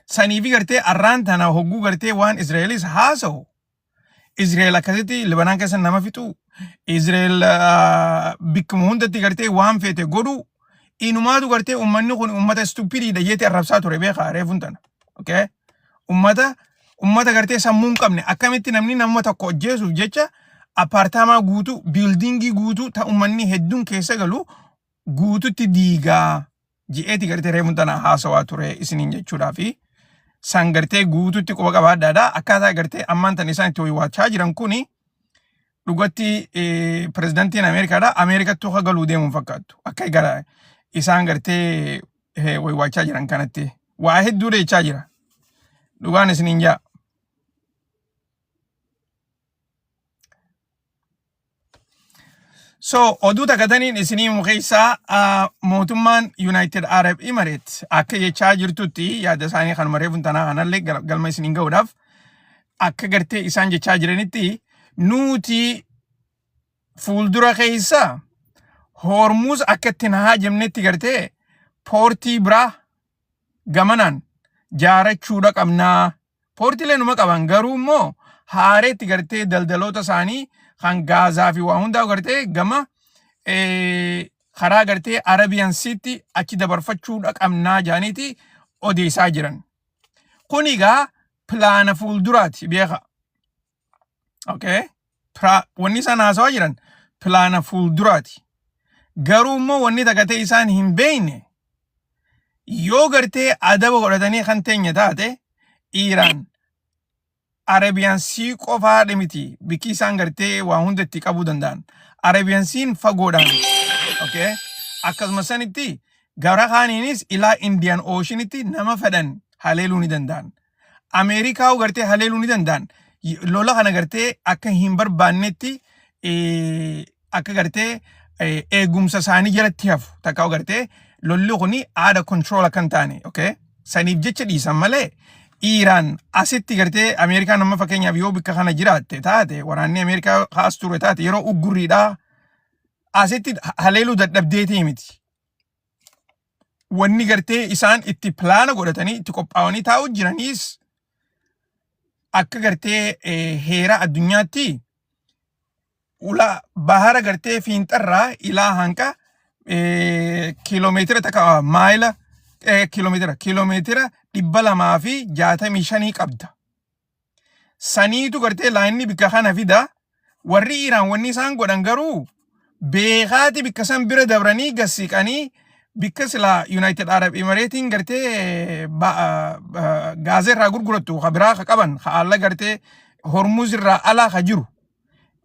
Saniifi gartee arraan tana hogguu gartee waan Israa'elis haasa'u Israa'el akkasitti Libanaan keessa nama fixu Israa'el bikkuma hundatti gartee waan feete godhu inumaatu gartee uummanni kun uummata stupidiidha jeetti arrabsaa ture beekaa reefuun tana. Okay? Ummata gartee sammuu hin qabne akkamitti namni nama tokko ajjeesuuf jecha apartaamaa guutuu biildingii guutuu ta uummanni hedduun keessa galu guututti diigaa je'eeti gartee reefuun tana haasawaa ture isiniin jechuudhaa fi san gartee guututti quba qabaadhaadha akkaataa gartee ammaan tan isaan itti waywaachaa jiran kuni dhugatti pirezidantiin Ameerikaadha Ameerikattuu ka galuu deemuun fakkaattu akka gara isaan gartee waywaachaa jiran kanatti waa hedduu jechaa jira dhugaan isiniin jaa. So oduu takka taniin isinii himu keessaa mootummaan United Arab Emirates akka jechaa jirtutti yaada isaanii kanuma reefuun tanaa kanallee galma isiniin ga'uudhaaf akka gartee isaan jechaa jiranitti nuti fuuldura keessa Hormuz akka ittiin haajamnetti gartee poortii biraa gamanaan jaarachuudha qabnaa. Poortiilee numa qaban garuu immoo haareetti gartee daldaloota isaanii kan Gaazaa fi waa hundaa gartee gama karaa gartee Arabiyan Siitti achi dabarfachuudha qabnaa jaaniiti odeessaa jiran. Kun egaa pilaana fuulduraati beeka. Okay. Wanni isaan haasawaa jiran pilaana fuulduraati. Garuu immoo wanni takka ta'e isaan hin beekne yoo gartee adaba godhatanii kan teenya taate Iiraan Arabiyaan Sii qofaadha miti bikki isaan gartee waa hunda itti qabuu danda'an. Arabiyaan Siin fagoodhaa miti. Okay. Akkasuma sanitti gara kaaniinis ilaa Indian Oceanitti nama fedhan haleeluu ni danda'an. Ameerikaa gartee haleeluu ni danda'an. Lola kana gartee akka hin barbaannetti akka gartee eegumsa isaanii jalatti hafu takka gartee lolli kuni aada control akka hin taane okay? Saniif jecha dhiisan malee Iiraan asitti gartee Ameerikaan amma fakkeenyaaf yoo bikka kana jiraatte taate waraanni Ameerikaa kaas ture taate yeroo uggurriidhaa asitti haleeluu dadhabdeetii miti. Wanni gartee isaan itti pilaana godhatanii itti qophaa'anii taa'u jiraniis akka gartee heera addunyaatti ulaa bahara gartee fiinxarraa ilaa hanqa kiiloomeetira takka maayila kiiloomeetira 265 qabda. Saniitu gartee laayinni bikka kana fida. Warri Iiraan wanni isaan godhan garuu beekaati bikka san bira dabranii gassiqanii bikka silaa United Arab Emiratiin gartee gaazee irraa gurgurattu ka biraa ka qaban ka alla gartee Hormuz irraa alaa ka jiru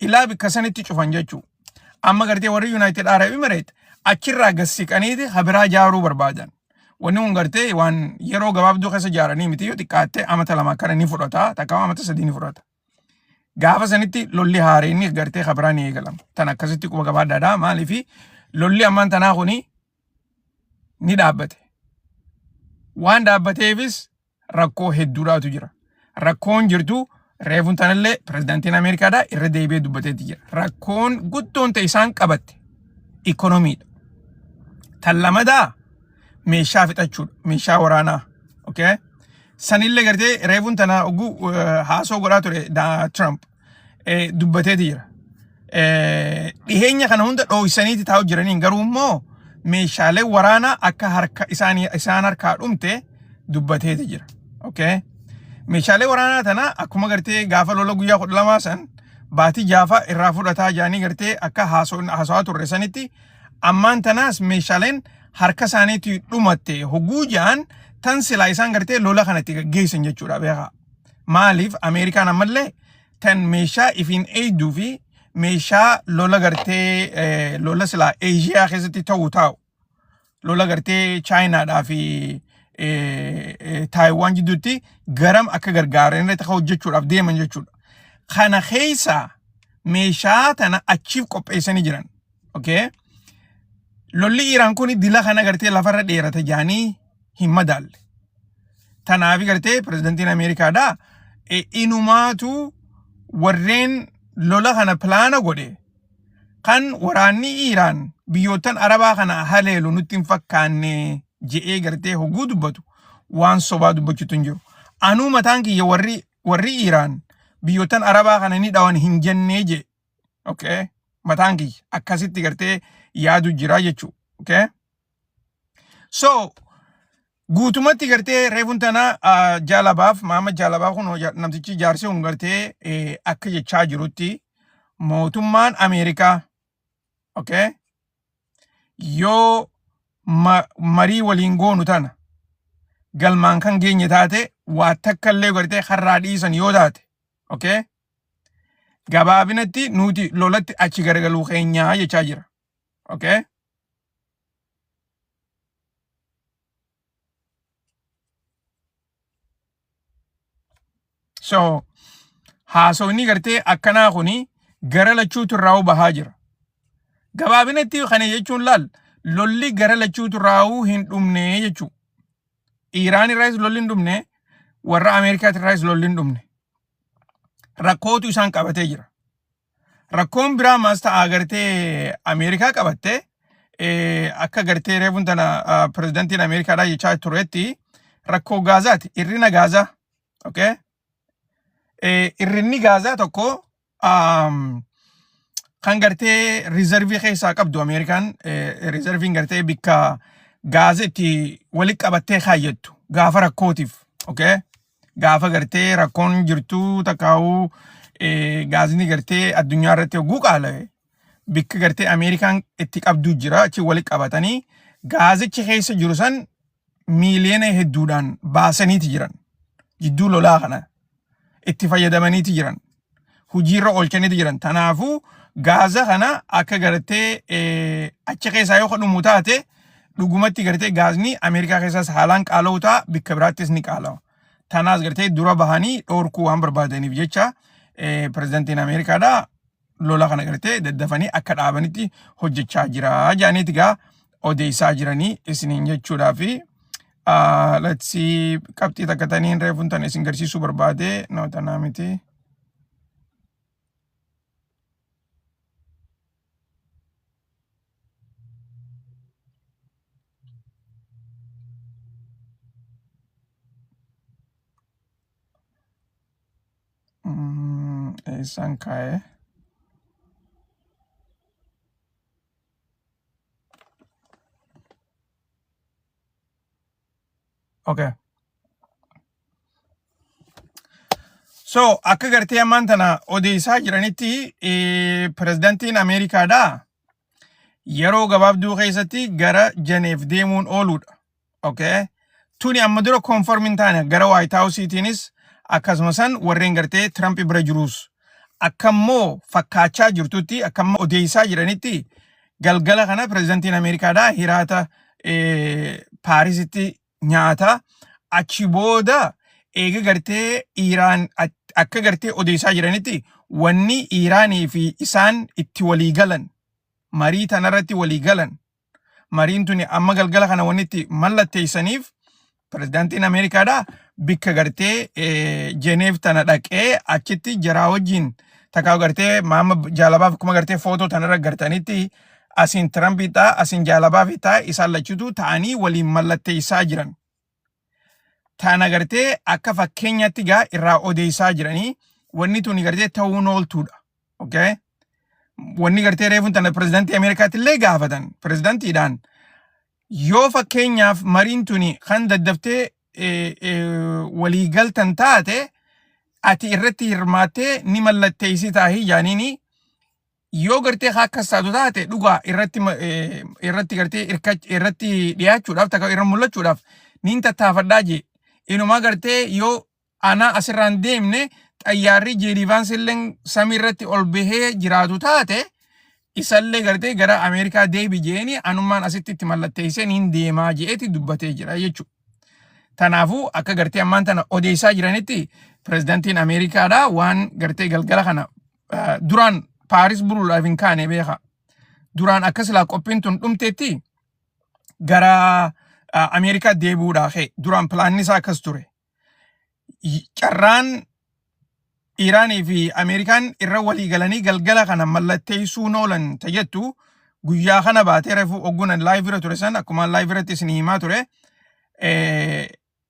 ilaa bikka sanitti cufan jechuu. Amma gartee warri United Arab Emirates achirraa gassiqaniiti ka biraa jaaruu barbaadan. Wanni kun gartee waan yeroo gabaabduu keessa ijaaranii miti yoo xiqqaatte amata 2 akkana ni fudhata takka amata 3 ni fudhata. Gaafa sanitti lolli haareenni gartee ka biraa ni eegalama. Tan akkasitti quba qabaadhaadha. Maaliifi lolli ammaan tanaa kuni ni dhaabbate. Waan dhaabbateefis rakkoo hedduudhaatu jira. Rakkoon jirtu reefuun tanallee pirezidaantiin Ameerikaadhaa irra deebi'ee dubbateetti jira. Rakkoon guddoon ta'e isaan qabatte ikonomiidha. Tan lamadaa meeshaa fixachuudha. Meeshaa waraanaa. Okay? Sanillee gartee reefuun tana oguu haasoo godhaa ture Trump dubbateeti jira. Dhiheenya kana hunda dhooysaniiti taa'u jiraniin garuu immoo meeshaalee waraanaa akka harka isaanii isaan harkaa dhumte dubbateeti jira. Okay? Meeshaalee waraanaa tana akkuma gartee gaafa lola guyyaa 12 san baatii jaafa irraa fudhataa jaanii gartee akka haasawaa turre sanitti ammaan tanaas meeshaaleen harka isaaniitti dhumatte hogguu ja'an tan silaa isaan gartee lola kana itti gaggeessan jechuudha beekaa. Maaliif Ameerikaan ammallee tan meeshaa ifiin eeyduu fi meeshaa lola gartee lola silaa Eeshiyaa keessatti ta'u taa'u lola gartee Chaayinaadhaa fi Taayiwaan jidduutti garam akka gargaaran irratti akka hojjechuudhaaf deeman jechuudha. Kana keessa Meeshaa tana achiif qopheessanii jiran. Okay? Lolli Iiraan kun dila kana gartee lafarra dheerata jaanii hin madaalle. Tanaaf gartee pirezidantiin Ameerikaadhaa inumaatu warreen lola kana pilaana godhe kan waraanni Iiraan biyyoottan Arabaa kana haleelu nutti hin fakkaanne je'ee gartee hogguu dubbatu waan sobaa dubbachuutu hin jiru. Anuu mataan kiyya warri Iiraan biyyoottan Arabaa kana ni dhawan hin jennee je'e. Okay. Mataan kiyya akkasitti gartee yaadu jira jechuudha. Okay. So guutumatti gartee reefun tana jaalabaaf maama jaalabaa kun namtichi jaarsi kun gartee akka jechaa jirutti mootummaan Ameerikaa okay, yoo marii waliin goonu tana galmaan kan geenye taate waa takka illee gartee harraa dhiisan yoo taate okay, gabaabinatti nuti lolatti achi garagaluu keenyaa jechaa jira. Okay? So haasawni gartee akkanaa kuni gara lachuutu irraa bahaa jira. Gabaabinatti kana jechuun laal lolli gara lachuutu irraa hin dhumne jechuudha. Iiraan irraas lolli hin dhumne, warra Ameerikaati irraas lolli hin dhumne. Rakkootu isaan qabatee jira. Rakkoon biraa maas ta'a gartee Ameerikaa qabatte akka gartee reefuun tana pirezidantiin Ameerikaadhaa jechaa turetti rakkoo Gaazaati. Irrina Gaazaa. Okay? Irrinni Gaazaa tokko kan gartee riizarvii keessaa qabdu Ameerikaan riizarviin gartee bikka gaaza itti walitti qabattee kaayyattu gaafa rakkootiif. Okay? Gaafa gartee rakkoon jirtu takkaa'uu gaazni gartee addunyaa irratti hogguu qaala'e bikka gartee Ameerikaan itti qabdu jira achi walitti qabatanii gaazichi keessa jiru san miiliyoona hedduudhaan baasaniiti jiran jidduu lolaa kana itti fayyadamaniiti jiran hojiirra oolchaniiti jiran tanaafuu gaaza kana akka gartee achi keessaa yoo dhumu taate dhugumatti gartee gaazni Ameerikaa keessaas haalaan qaala'u ta'a bikka biraattis ni qaala'a. Tanaas gartee dura bahanii dhoorkuu waan barbaadaniif jecha pirezidantiin Ameerikaadhaa lola kana gartee daddafanii akka dhaabanitti hojjechaa jira jedhaniiti gaa odeessaa jiranii isiniin jechuudhaa fi let's see qabxii takka taniin reefuun tana isin garsiisuu barbaade no tanaa miti. Eessaan kaa'e? Okay. So akka gartee ammaan tana odeessaa jiranitti pirezidantiin Ameerikaadhaa yeroo gabaabduu keessatti gara Jeneef deemuun ooluudha. Okay. Tuni amma dura confirm hin taane gara White House-tiinis akkasuma san warreen gartee Trump bira jiruus akkammoo fakkaachaa jirtutti akkammoo odeessaa jiranitti galgala kana pirezidantiin Ameerikaadhaa hiraata Paarisitti nyaata achi booda eega gartee Iiraan akka gartee odeessaa jiranitti wanni Iiraanii fi isaan itti walii galan marii tanarratti walii galan mariin tuni amma galgala kana wanni itti mallatteessaniif pirezidaantiin Ameerikaadhaa bikka gartee Jeneef tana dhaqee achitti jaraa wajjin takkaa gartee maama jaalabaaf akkuma gartee footoo tanarra gartanitti asiin Tirampii ta'a asiin jaalabaaf ta'a isaan lachuutu ta'anii waliin mallatteessaa jiran. Tana gartee akka fakkeenyaatti gaa irraa odeessaa jiranii wanni tuni gartee ta'uun ooltuudha. Okay? Wanni gartee reefuun tana pirezidaantii Ameerikaatti illee gaafatan pirezidaantiidhaan yoo fakkeenyaaf mariin tuni kan daddaftee walii galtan taate ati irratti hirmaattee ni mallatteessitaa jaaniini yoo gartee haa akkas taatu taate dhugaa irratti irratti gartee irratti dhiyaachuudhaaf takka irra mul'achuudhaaf niin tattaafadhaa jee inumaa gartee yoo anaa asirraan deemne xayyaarri JD Vance illee samii irratti ol bahee jiraatu taate isallee gartee gara Ameerikaa deebi jeeni anummaan asitti itti mallatteessee niin deemaa je'eeti dubbatee jira jechuudha. Tanaafuu akka gartee ammaan tana odeessaa jiranitti pirezidantiin Ameerikaadhaa waan gartee galgala kana duraan Paaris buluudhaaf hin kaane beeka. Duraan akka silaa qophiin tun dhumteetti gara Ameerikaa deebi'uudhaa ka'e. Duraan pilaanni isaa akkas ture. Carraan Iiraanii fi Ameerikaan irra walii galanii galgala kana mallatteessuun oolan tajettu guyyaa kana baatee reefu oggunan live irra ture san akkuma live irratti isin himaa ture.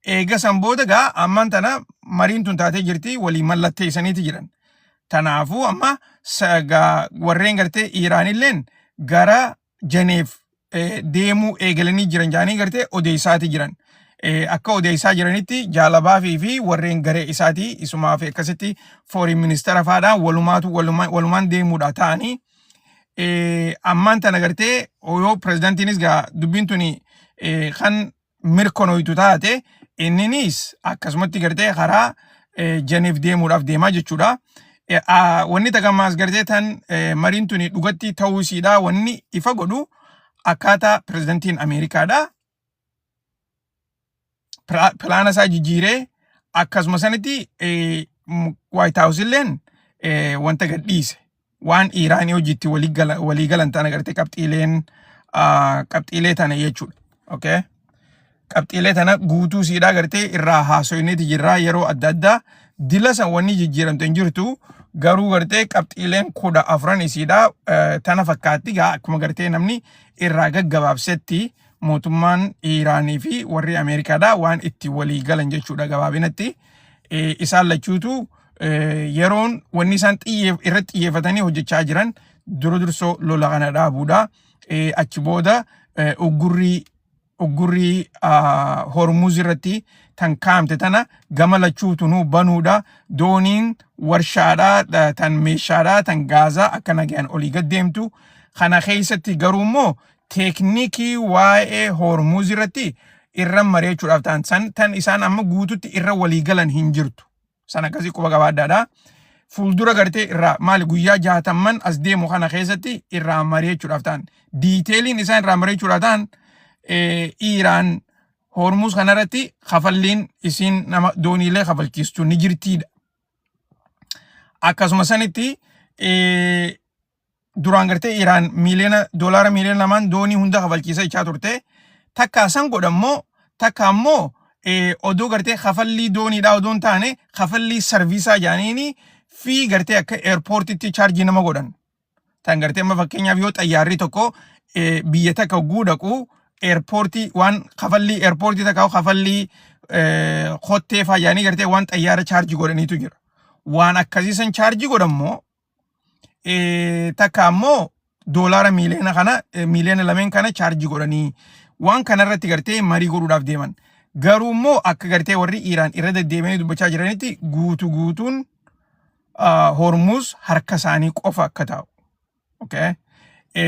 Eega san booda gaa ammaan tana mariin tun taatee jirti walii mallatteessaniiti jiran. Tanaafuu amma gaa warreen gartee Iiraanilleen gara Jeneef deemuu eegalanii jiran jaanii gartee odeessaati jiran. Akka odeessaa jiranitti jaalabaafii fi warreen garee isaatii isumaa fi akkasitti foreign ministeera faadhaan walumaatu walumaan deemuudha ta'anii ammaan tana gartee yoo pirezidaantiinis gaa dubbiin tuni kan mirkanooytu taate inninis akkasumatti gartee karaa Jeneef deemuudhaaf deemaa jechuudha. Wanni takamaas gartee tan mariin tuni dhugatti ta'uu isiidha wanni ifa godhu akkaataa pirezidantiin Ameerikaadha. Pilaana isaa jijjiiree akkasuma sanitti White House illeen wanta gadhiise waan Iiraanii hojiitti walii galan tana gartee qabxiileen qabxiilee tana jechuudha. Okay. Qabxiilee tana guutuu siidhaa gartee irraa haasoyneeti jirraa yeroo adda addaa dila san wanni jijjiiramte hin jirtu garuu gartee qabxiileen 14 isiidhaa tana fakkaatti gaa akkuma gartee namni irraa gaggabaabsetti mootummaan Iiraanii fi warri Ameerikaadhaa waan itti walii galan jechuudha gabaabinatti. Isaan lachuutu yeroon wanni isaan irratti xiyyeeffatanii hojjechaa jiran dura dursoo lola kana dhaabuudha. Achi booda uggurrii Hormuz irratti tan kaamte tana gama lachuutunuu banuudha. Dooniin warshaadhaa tan meeshaadhaa tan gaazaa akka nagaan olii gad deemtu. Kana keessatti garuu immoo teeknikii waa'ee Hormuz irratti irra mari'achuudhaaf ta'an san tan isaan amma guututti irra walii galan hin jirtu. San akkasii quba qabaadhaadha. Fuuldura gartee irraa maali guyyaa 60n as deemu kana keessatti irraa mari'achuudhaaf ta'an. Detailiin isaan irraa mari'achuudhaaf ta'an Iiraan Hormuz kanarratti kafalliin isiin nama dooniilee kafalchiistu ni jirtiidha. Akkasuma sanitti duraan gartee Iraan miiliyoona doolaara miiliyoona 2n doonii hunda kafalchiisa jechaa turte. Takka san godhammoo takka ammoo odoo gartee kafallii dooniidhaa odoo hin taane kafallii serviceaa jedhaniini fi gartee akka airportitti charge nama godhan. Tan gartee amma fakkeenyaaf yoo xayyaarri tokko biyya takka hogguu dhaqu airportii waan kafallii airportii takka kafallii kottee faa jedhanii gartee waan xayyaara charge godhaniitu jira. Waan akkasii san charge godhammoo takka ammoo doolaara miiliyoona kana miiliyoona 2n kana charge godhanii waan kanarratti gartee marii godhuudhaaf deeman. Garuu immoo akka gartee warri Iiraan irra deddeebi'anii dubbachaa jiranitti guutu guutuun Hormuz harka isaanii qofa akka taa'u. Okay?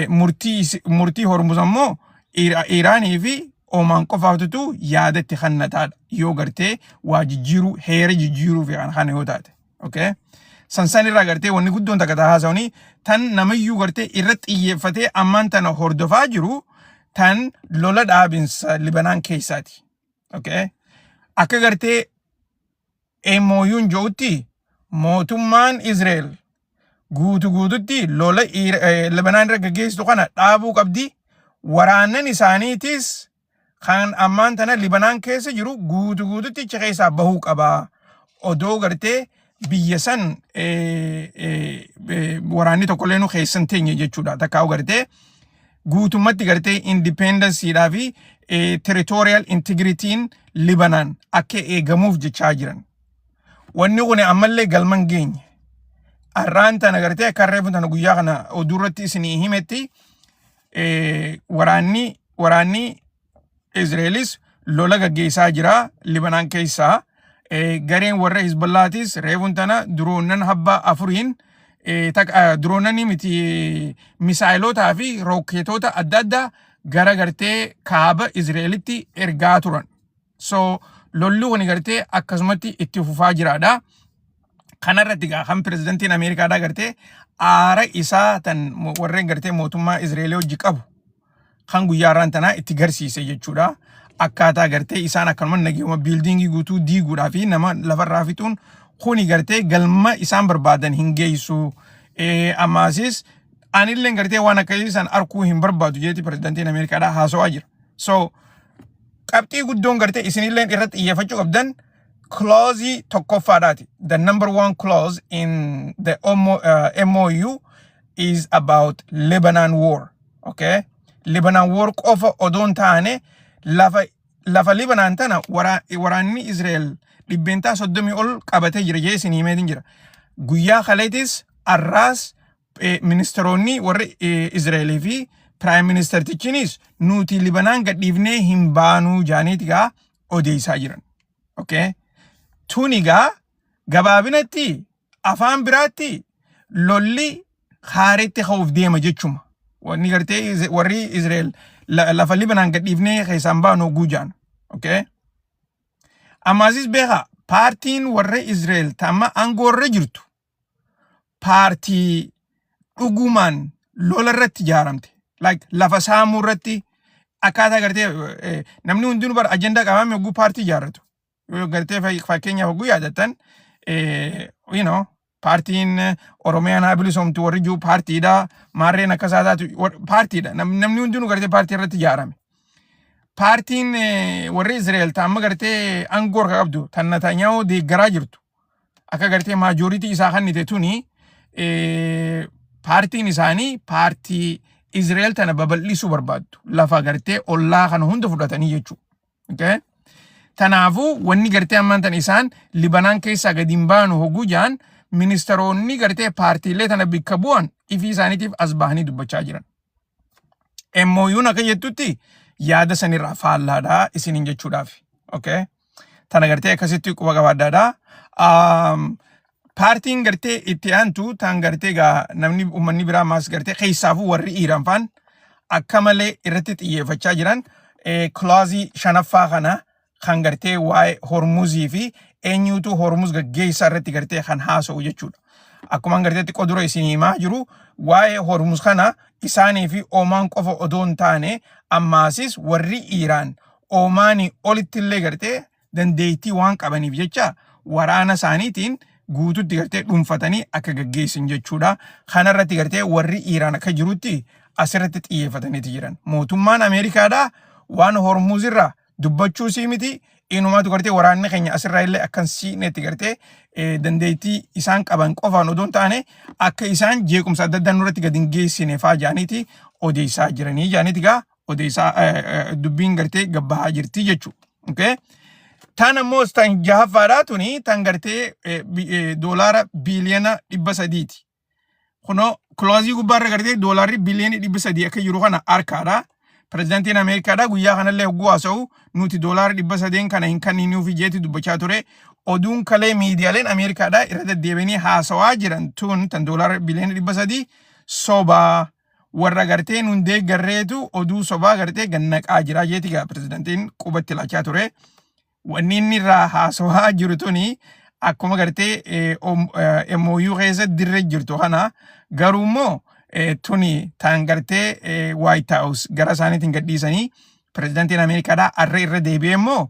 Murtii Hormuz ammoo Iiraanii fi Omaan qofaatutu yaada itti kennataadha. Yoo gartee waa jijjiiruu heera jijjiiruu fi kana yoo taate. Okay? San irraa gartee wanni guddoon takka ta'a haasawanii tan namayyuu gartee irra xiyyeeffatee ammaan tana hordofaa jiru tan lola dhaabinsa Libanaan keessaati. Okay? Akka gartee MOU'n jirutti mootummaan Israel guutu guututti lola Libanaan irra gaggeessitu kana dhaabuu qabdi. Waraannan isaaniitis kan ammaan tana Libanaan keessa jiru guutu guututti achi keessaa bahuu qaba. Odoo gartee biyya san waraanni tokkollee nu keessa hin teenye jechuudha. Takkaa'u gartee guutummatti gartee independencedhaa fi territorial integrityn Libanaan akka eegamuuf jechaa jiran. Wanni kun ammallee galma hin geenye. Arraan tana gartee akka reefu tana guyyaa kana oduu irratti isinii himetti waraanni Israa'elis lola gaggeessaa jira Libanaan keessaa. Gareen warra Hizbollaatis reefuun tana duroonan habbaa afuriin diroonanii miti misaayilotaa fi rookeetota adda addaa gara gartee kaaba Israa'elitti ergaa turan. So lolli kun gartee akkasumatti itti fufaa jiraadha. Kanarratti gaa kan pirezidantiin Ameerikaadhaa gartee aara isaa tan warreen gartee mootummaa Israa'elii hojii qabu kan guyyaa har'aan tanaa itti garsiise jechuudha. Akkaataa gartee isaan akkanuma nageenya buildingii guutuu diiguudhaa fi nama lafarraa fixuun kuni gartee galma isaan barbaadan hin geessu. Ammaasis anillee gartee waan akkasii san arkuu hin barbaadu jeeti pirezidaantiin Ameerikaadhaa haasawaa jira. So qabxii guddoon gartee isinillee irratti xiyyeeffachuu qabdan clause tokkoffaadhaati. The number one clause in the MOU is about Lebanon war. Okay? Lebanon war qofa odoo hin taane lafa Lebanon tana waraanni Israel 30% ol qabatee jira jee isin himeetiin jira. Guyyaa kaleetis arraas ministeeronni warri Israa'elii fi prime ministertichinis nuti Libanaan gadhiifnee hin baanuu jaaniiti gaa odeessaa jiran. Okay? Tuni gaa gabaabinatti afaan biraatti lolli haaretti ka'uuf deema jechuma. Wanni gartee warri Israa'el lafa Libanaan gadhiifnee keessaan baanu guujaan. Okay? Ammaasis beekaa paartiin warra Israa'el tamma aangoo irra jirtu paartii dhugumaan lola irratti ijaaramte. Like lafa saamuu irratti akkaataa gartee namni hundinuu bara ajandaa qabaame hogguu paartii ijaarratu. Yoo gartee fakkeenyaaf hogguu yaadattan paartiin Oromiyaan haa bilisoomtu warri jiru paartiidha. Maarreen akkasaa taatu paartiidha. Namni hundinuu gartee paartii irratti ijaarame. Paartiin warri Israa'el ta'amma gartee aangoo harka qabdu tan Netanyahu deeggaraa jirtu. Akka gartee majority isaa kennite tuni paartiin isaanii paartii Israa'el tana babal'isuu barbaaddu. Lafa gartee ollaa kana hunda fudhatanii jechuudha. Okay? Tanaafuu wanni gartee ammaan tan isaan Libanaan keessaa gadi hin baanu hogguu jaan ministeeronni gartee paartiilee tana bikka bu'an ifii isaaniitiif as bahanii dubbachaa jiran. MOU'n akka jettutti yaada sanirraa faallaadha isiniin jechuudhaaf. Okay? Tana gartee akkasitti quba qabaadhaadha. Paartiin gartee itti aantu tan gartee gaa namni uummanni biraa maas gartee keessaafuu warri Iiraan faan akka malee irratti xiyyeeffachaa jiran clause shanaffaa kana kan gartee waa'ee Hormuzii fi eenyutu Hormuz gaggeessaa irratti gartee kan haasa'u jechuudha. Akkuma gartee xiqqoo dura isin himaa jiru waa'ee Hormuz kana isaanii fi Omaan qofa odoo hin taane ammaasis warri Iiraan Omaanii olitti illee gartee dandeettii waan qabaniif jecha waraana isaaniitiin guututti gartee dhuunfatanii akka gaggeessan jechuudha. Kanarratti gartee warri Iiraan akka jirutti asirratti xiyyeeffataniiti jiran. Mootummaan Ameerikaadhaa waan Hormuz irraa dubbachuu sii miti inumaatu gartee waraanni keenya asirraa illee akkan siinetti gartee dandeettii isaan qaban qofaan odoo hin taane akka isaan jeequmsa adda addaa nurratti gadi hin geessine faa jaaniiti odeessaa jiranii jaaniiti gaa odeessaa dubbiin gartee gabbahaa jirti jechuudha. Okay? Tan ammoo tan jahaffaadhaa tuni tan gartee doolaara biiliyoona 300ti. Kunoo clause gubbaarra gartee doolaarri biiliyoona 300 akka jiru kana harkaadha. Pirezidaantiin Ameerikaadha guyyaa kanallee hogguu haasa'u nuti doolaara 300n kana hin kenninuufi jeeti dubbachaa ture. Oduun kalee miidiyaaleen Ameerikaadha irra deddeebianii haasawaa jiran tun tan doolaara biiliyoona 300 sobaa warra gartee nun deeggarreetu oduu sobaa gartee gannaqaa jira jeeti gaa pirezidaantiin qubatti laachaa ture. Wanni inni irraa haasawaa jiru tuni akkuma gartee MOU keessa dirree jirtu kana garuu immoo tuni tan gartee White House gara isaaniitiin gadhiisanii pirezidaantiin Ameerikaadhaa arra irra deebi'ee immoo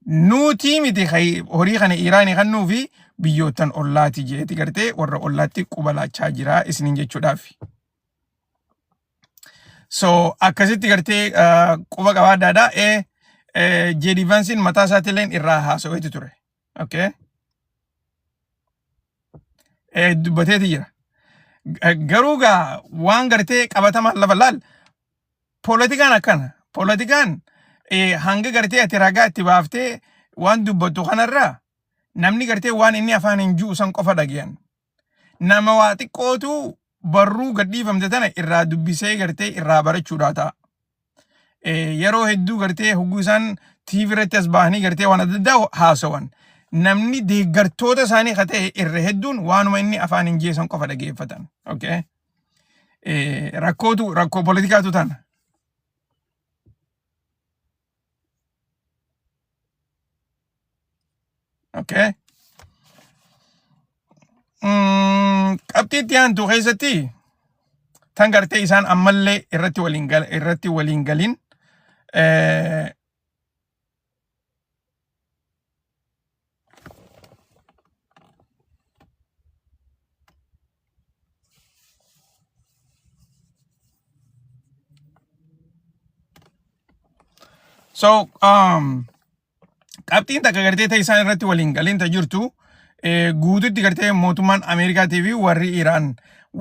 nuti miti horii kana Iraanii kennuu fi biyyoottan ollaati jeeti gartee warra ollaatti quba laachaa jira isiniin jechuudhaaf. So akkasitti gartee quba qabaadhaadha. JD Vance'n mataa isaatiillee irraa haasa'eeti ture. Okay. Dubbateeti jira. Garuu gaa waan gartee qabatamaan lafa laal poolitikaan akkana. Poolitikaan hanga gartee ati ragaa itti baaftee waan dubbattu kanarraa namni gartee waan inni afaan hin ji'u san qofa dhagayan. Nama waa xiqqootu barruu gadhiifamte tana irraa dubbisee gartee irraa barachuudhaa ta'a. Yeroo hedduu gartee hogguu isaan TV irratti as bahanii gartee waan adda addaa haasawan. Namni deeggartoota isaanii ka ta'e irra hedduun waanuma inni afaan hin jeesan qofa dhageeffatan. Okay. Rakkootu rakkoo poolitikaatu tana. Okay. Qabxii itti aantu keessatti tan gartee isaan ammallee irratti waliin galin So qabxiin takka gartee ta'e isaan irratti waliin galiin ta jirtu guututti gartee mootummaan Ameerikaatii fi warri Iraan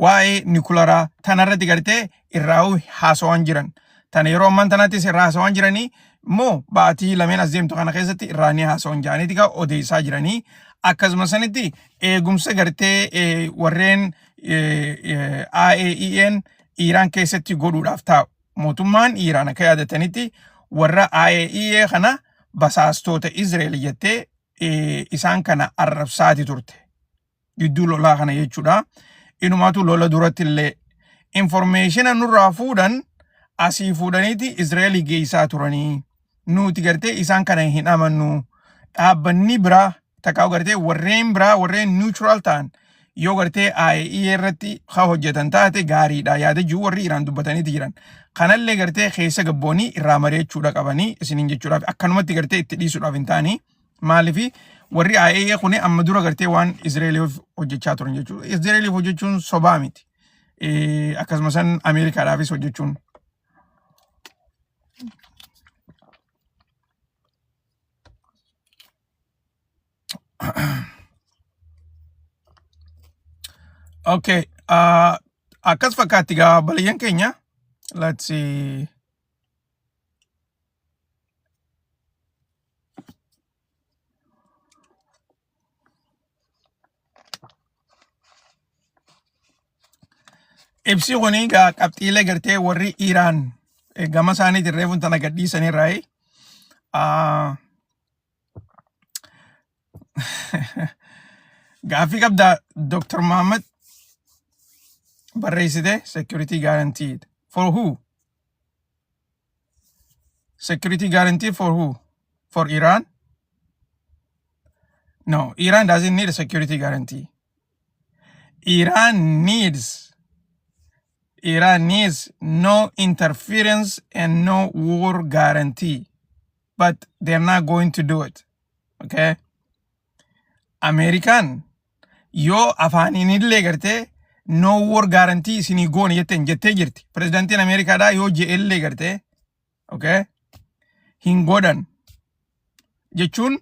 waa'ee nikularaa tanarratti gartee irraa haasawaan jiran. Tana yeroo ammaan tanaattis irraa haasawaan jiranii immoo baatii lameen as deemtu kana keessatti irraa ni haasawan jedhaniiti gaa odeessaa jiranii. Akkasuma sanitti eegumsa gartee warreen IAEA'n Iraan keessatti godhuudhaaf taa'u. Mootummaan Iraan akka yaadatanitti warra IAEA kana basaastoota Israa'el jettee isaan kana arrabsaati turte. Gidduu lolaa kana jechuudha. Inumaatu lola duratti illee informeeshina nurraa fuudhan asii fuudhaniiti Israa'elii geessaa turanii. Nuti gartee isaan kana hin amannu. Dhaabbanni biraa takkaa gartee warreen biraa warreen neutral ta'an yoo gartee IAEA irratti haa hojjetan taate gaariidha yaada jiru warri Iraan dubbataniiti jiran. Kanallee gartee keessa gabboonii irraa mari'achuudha qabanii isiniin jechuudhaaf akkanumatti gartee itti dhiisuudhaaf hin taane. Maaliif warri IAEA kun amma dura gartee waan Israa'eliif hojjechaa turan jechuudha. Israa'eliif hojjechuun sobaa miti. Akkasuma san Ameerikaadhaafis hojjechuun. Okay. Akkas fakkaatti gaa balayyan keenya. Let's see. Ibsi kuni egaa qabxiilee gartee warri Iraan gama isaaniitiin reefuun tana gadhiisanirraayi. Gaaffii qabdaa Dr. Muhammad barreessite security guaranteed. For who? Security guarantee for who? For Iran? No, Iran doesn't need a security guarantee. Iran needs no interference and no war guarantee. But they're not going to do it. Okay? American yoo afaaniin illee gartee no war guarantee isinii goone jetteen jettee jirti. Pirezidaantiin Ameerikaadhaa yoo je'ellee gartee, okay, hin godhan jechuun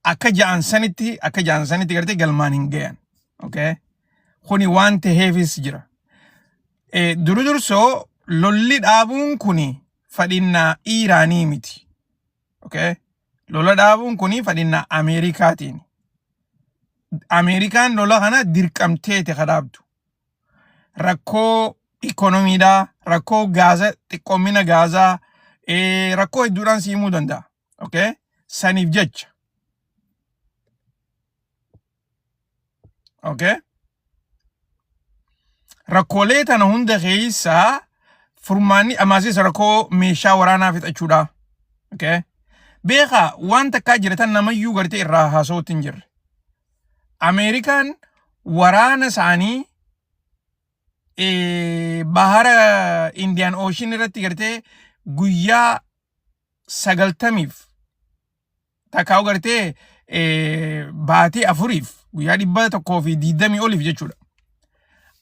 akka ja'an sanitti gartee galmaan hin gayan. Okay? Kuni waan taheefis jira. Duru dursoo lolli dhaabuun kuni fadhinnaa Iiraanii miti. Okay? Lola dhaabuun kuni fadhinnaa Ameerikaatiin. Ameerikaan lola kana dirqamteeti ka dhaabdu. Rakkoo ikoonomiidhaa, rakkoo gaaza, xiqqoomina gaazaa, rakkoo hedduudhaan si himuu danda'a. Okay? Saniif jecha. Okay? Rakkoolee tana hunda keessaa furmaanni amaasis rakkoo meeshaa waraanaa fixachuudha. Okay? Beekaa waan takkaa jira tan namayyuu gartee irraa haasa'uutti hin jirre. Ameerikaan waraana isaanii bahara Indian Ocean irratti gartee guyyaa 90f takkaa gartee baatii 4f guyyaa 120 oliif jechuudha.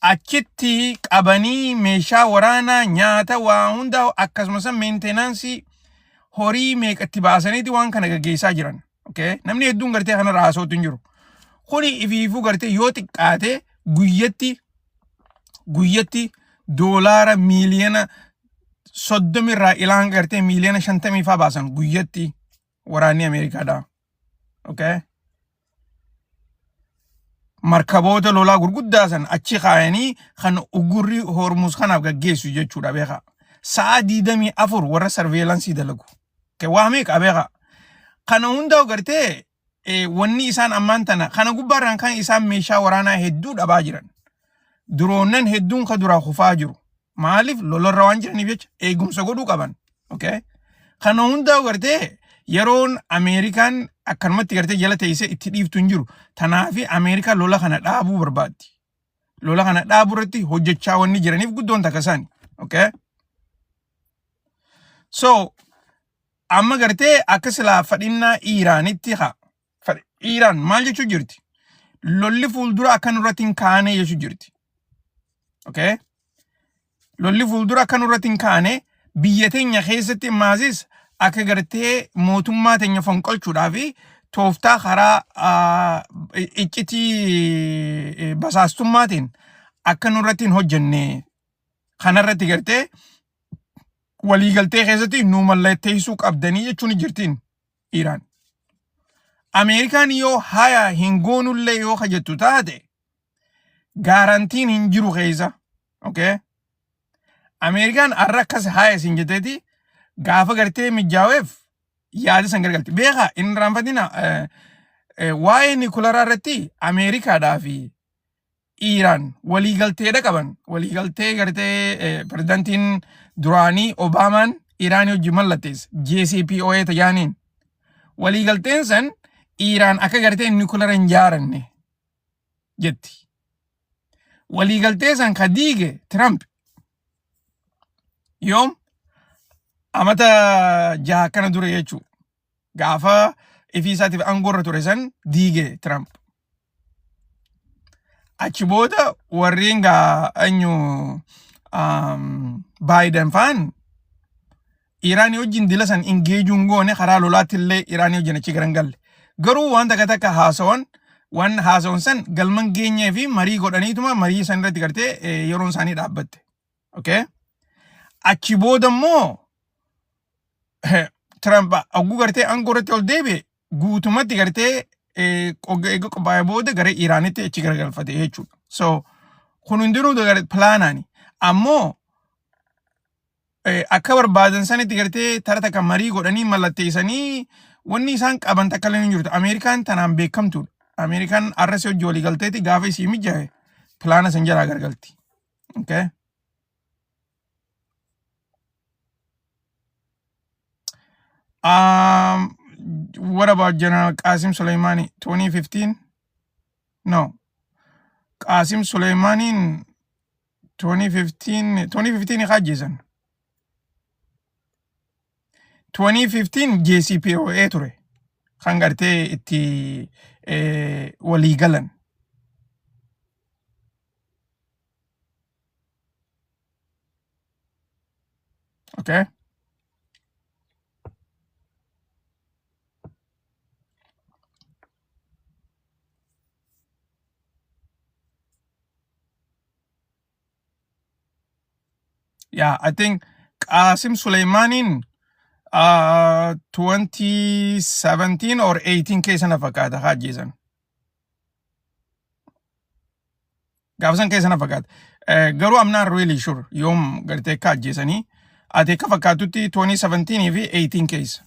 Achitti qabanii meeshaa waraanaa nyaata waa hunda akkasumas maintenance horii meeqatti baasaniiti waan kana gaggeessaa jiran. Okay? Namni hedduun gartee kanarra haasa'uutti hin jiru. Kuni ifiifuu gartee yoo xiqqaate guyyatti guyyatti doolaara miiliyoona 30 irraa ilaan gartee miiliyoona 50 faa baasan guyyatti waraanni Ameerikaadha. Okay? Markaboota lolaa gurguddaa san achi kaayanii kan ugurri Hormuz kanaaf gaggeessu jechuudha beekaa. Sa'a 24 warra surveillance dalagu. Okay, waa meeqa beekaa. Kana hundaa gartee wanni isaan ammaan tana kana gubbaarraan kan isaan meeshaa waraanaa hedduu dhabaa jiran. Droonnan hedduun ka duraa kufaa jiru. Maaliif lolarra waan jiraniif jecha eegumsa godhuu qaban. Okay? Kana hundaa gartee yeroon Ameerikaan akkanumatti gartee jala teessee itti dhiiftu hin jiru. Tanaafi Ameerikaan lola kana dhaabuu barbaaddi. Lola kana dhaabuu irratti hojjechaa wanni jiraniif guddoon takka isaani. Okay? So amma gartee akka silaa fadhinnaa Iiraanitti haa. Iiraan maal jechuu jirti? Lolli fuuldura akka nurratti hin kaane jechuu jirti. Okay? Lolli fuuldura akka nurratti hin kaane Biyya teenya keessatti maasis akka gartee mootummaa teenya fonqolchuudhaa fi tooftaa karaa iccitii basaastummaatiin akka nurratti hin hojjenne kanarratti gartee waliigaltee keessatti nu mallatteessuu qabdanii jechuun jirtiin Iiraan. Ameerikaan yoo haya hin goonullee yoo kajettu taate gaarantiin hin jiru keessa. Okay? Ameerikaan har'a akkas haya isin jetteeti gaafa gartee mijjaaweef yaada san gargalti. Beekaa hin irraanfatina waa'ee nikularaa irratti Ameerikaadhaa fi Iiraan waliigalteedha qaban. Waliigaltee gartee pirezidaantiin duraanii Obaamaan Iiraanii wajjin mallatteesse JCPOA tajaaniin. Waliigalteen san Iiraan akka gartee nikulara hin jaaranne jetti. Waliigaltee san ka diige Tiraamp yoom amata jaha akkana dura jechuudha. Gaafa ifii isaatiif aangoo irra ture san diige Tiraamp. Achi booda warreen gaa eenyu Baayiden faan Iraanii wajjin dila san ingeejuun goone karaa lolaatti illee Iraanii wajjin achi garan galle. Garuu waan takka takka haasawan waan haasawan san galman geenyee fi marii godhaniituma marii san irratti gartee yeroon isaanii dhaabbatte. Okay? Achi booda immoo Trump hogguu gartee aangoo irratti ol deebi'e guutumatti gartee eega qophaa'ee booda gara Iraanitti achi garagalfate jechuudha. So kun hundinuu pilaanaani. Ammoo akka barbaadan sanitti gartee tara takka marii godhanii mallatteessanii wanni isaan qaban takka illee hin jirtu. Ameerikaan tanaan beekamtuudha. Ameerikaan arra si hojii walii galteeti gaafa isii mijaa'e pilaana san jalaa gargalti. Okay. What about General Qasim Soleimani 2015? No. Qasim Soleimaniin 2015 2015 haa ajjeesan. 2015 JCPOA ture kan gartee itti walii galan. Okay. Yeah, I think Qasim Soleimaniin 2017 or 18 keessa na fakkaata haa ajjeesan. Gaafa san keessa na fakkaata. Garuu I'm not really sure yoom gartee akka ajjeesanii. Ati akka fakkaatutti 2017 fi 18 keessa.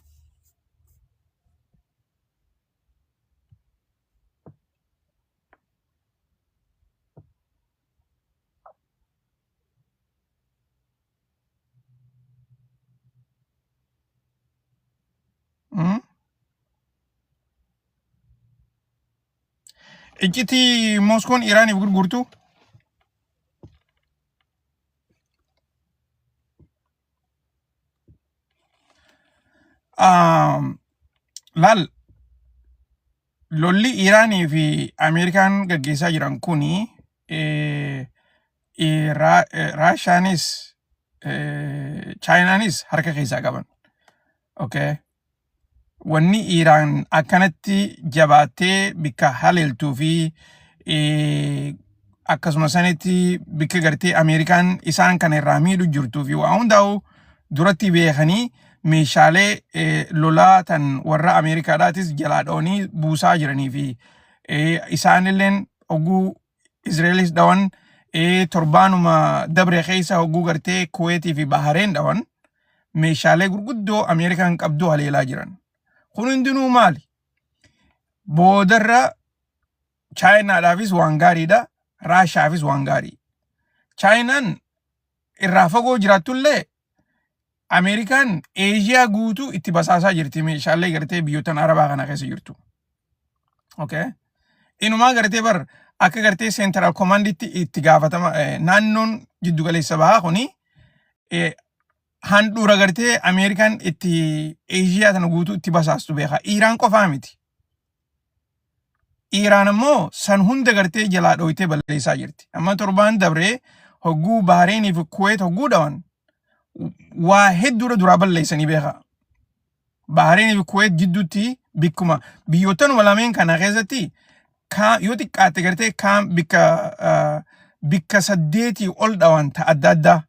Iccitii Mooskoon Iraaniif gurgurtu laal lolli Iraanii fi Ameerikaan gaggeessaa jiran kuni Raashaanis Chaayinaanis harka keessaa qaban. Okay. Wanni Iraan akkanatti jabaattee bikka haleeltuu fi akkasuma sanitti bikka gartee Ameerikaan isaan kana irraa miidhu jirtuu fi waa hundaa'u duratti beekanii meeshaalee lolaa tan warra Ameerikaadhaatis jalaa dhoonii buusaa jiranii fi isaanilleen hogguu Israa'elis dhawan torbaanuma dabre keessa hogguu gartee Kuweetii fi Bahareen dhawan meeshaalee gurguddoo Ameerikaan qabdu haleelaa jiran. Kun hundinuu maali? Boodarra Chaayinaadhaafis waan gaariidha, Raashaafis waan gaarii. Chaayinaan irraa fagoo jiraattullee Ameerikaan Eeshiyaa guutuu itti basaasaa jirti meeshaalee gartee biyyoottan Arabaa kana keessa jirtu. Okay. Inumaa gartee bar akka gartee Central Commanditti itti gaafatama naannoon jiddugaleessa bahaa kuni handhuura gartee Ameerikaan itti Eeshiyaa tana guutuu itti basaastu beeka. Iiraan qofaa miti. Iiraan ammoo san hunda gartee jalaa dhooytee balleessaa jirti. Amma torbaan dabree hogguu Bahareenii fi Kuweet hogguu dhawan Waa hedduudha duraa balleessanii beekaa. Bahareenii fi Kuweet jidduutti bikkuma biyyootanuma lameen kana keessatti yoo xiqqaatte gartee kaam bikka bikka saddeetii ol dhawan ta adda addaa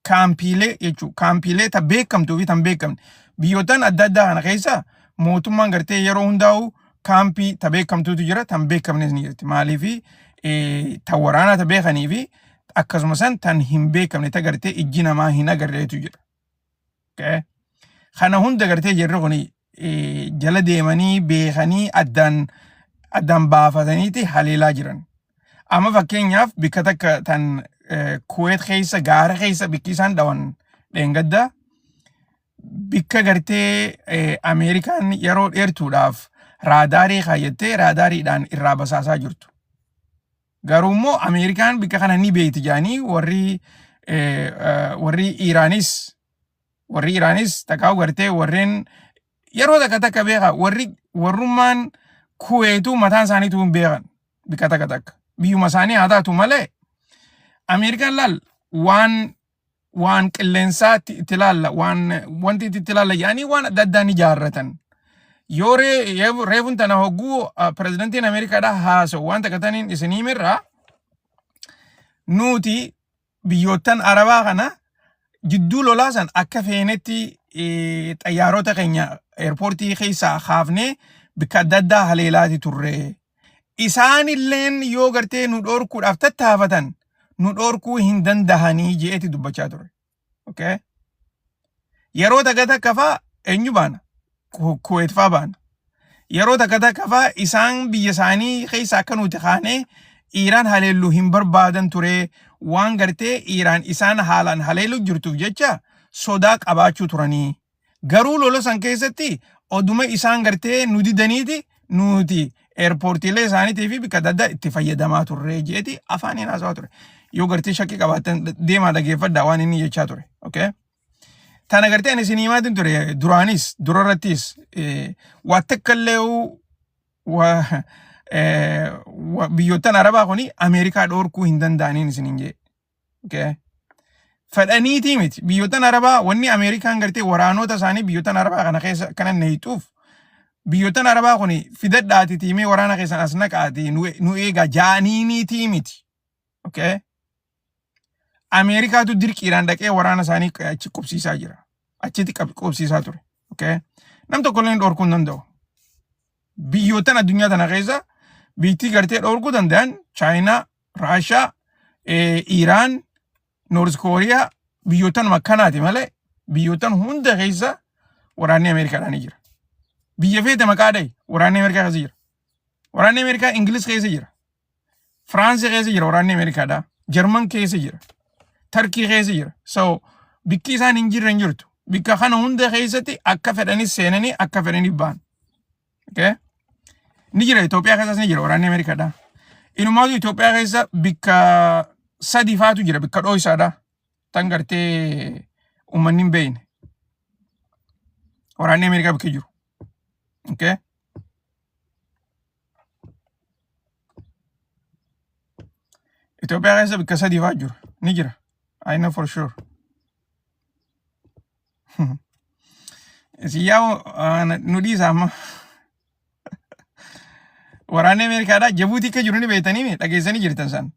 kaampiilee jechuudha. Kaampiilee ta beekamtuu fi ta hin beekamne. Biyyootan adda addaa kana keessa mootummaan gartee yeroo hundaa'u kaampii ta beekamtuutu jira ta hin beekamnes ni jirti. Maaliif ta waraanaa ta beekanii fi akkasuma san tan hin beekamne ta gartee ijji namaa hin agarreetu jira. Okay. Kana hunda gartee jarri kun jala deemanii beekanii addaan addaan baafataniiti haleelaa jiran. Amma fakkeenyaaf bikka takka tan Kuweet keessa gaara keessa bikki isaan dhawan dheengadda bikka gartee Ameerikaan yeroo dheertuudhaaf raadaarii kaayyattee raadaariidhaan irraa basaasaa jirtu. Garuu immoo Ameerikaan bikka kana ni beekti jedhanii warri warri Iraanis warri Iraanis takkaa gartee warreen yeroo takka takka beeka warri warrummaan Kuweetuu mataan isaaniitu hin beekan bikka takka takka biyyuma isaanii haa taatu malee Ameerikaan laal waan waan qilleensaatti itti laalla waan wanti itti ilaalla jedhanii waan adda addaa ni jaarratan. Yoo reefun tana hogguu pirezidantiin Ameerikaadhaa haasa'u waan takka taniin isinii himirraa nuti biyyoottan Arabaa kana jidduu lolaa san akka feenetti xayyaarota keenya eerpoortii keessaa kaafnee bikka adda addaa haleelaati turre. Isaanilleen yoo gartee nu dhoorkuudhaaf tattaafatan nu dhoorkuu hin dandahanii je'eeti dubbachaa ture. Okay? Yeroo takka takka faa eenyu baana? Kuweet faa baana. Yeroo takka takka faa isaan biyya isaanii keessa akka nuti kaanee Iiraan haleellu hin barbaadan ture waan gartee Iiraan isaan haalaan haleelu jirtuuf jecha sodaa qabaachuu turanii. Garuu lola san keessatti oduma isaan gartee nu didaniiti nuti eerpoortiilee isaaniitii fi bakka adda addaa itti fayyadamaa turre jeeti afaaniin haasawaa ture. Yoo gartee shakkii qabaattan deemaa dhageeffadhaa waan inni jechaa ture. Okay? Tana gartee ani isin himaatiin ture duraanis durarrattis waa takka illee biyyoottan Arabaa kuni Ameerikaa dhoorkuu hin danda'aniin isiniin jee. Okay? Fedhaniitii miti. Biyyoottan Arabaa wanni Ameerikaan gartee waraanota isaanii biyyoottan Arabaa kana keessa kana neeyxuuf biyyoottan Arabaa kuni fidadhaati tiimee waraana keessan as naqaati nu eegaa jaaniiniitii miti. Okay? Ameerikaatu dirqiidhaan dhaqee waraana isaanii achi qubsiisaa jira. Achitti qubsiisaa ture. Okay? Nam tokko illee dhorkuu hin danda'u. Biyyoottan addunyaa tana keessa biyyattii gartee dhorkuu danda'an Chaayinaa, Raashaa, Iiraan, Noorz Kooriyaa biyyoottan akkanaati malee biyyoottan hunda keessa waraanni Ameerikaadhaan ni jira. Biyya feete maqaa dhahi waraanni Ameerikaa keessa jira. Waraanni Ameerikaa Ingiliz keessa jira. Firaansi keessa jira waraanni Ameerikaadha. Jarman keessa jira. Tarkii keessa jira. So bikki isaan hin jirre hin jirtu. Bikka kana hunda keessatti akka fedhanis seenanii akka fedhaniif ba'an. Okay? Ni jira Itoophiyaa keessas ni jira waraanni Ameerikaadha. Inumaatu Itoophiyaa keessa bikka sadi faatu jira bikka dhooysaadha. Tan gartee uummanni hin beekne. Waraanni Ameerikaa bikka jiru. Okay? Itoophiyaa keessa bikka sadii fa'aa jiru. Ni jira. I know for sure. Isin yaa'u nu dhiisa amma. Waraanni Ameerikaadhaa Jabuutii akka jiru ni beektanii dhageessanii jirtan san.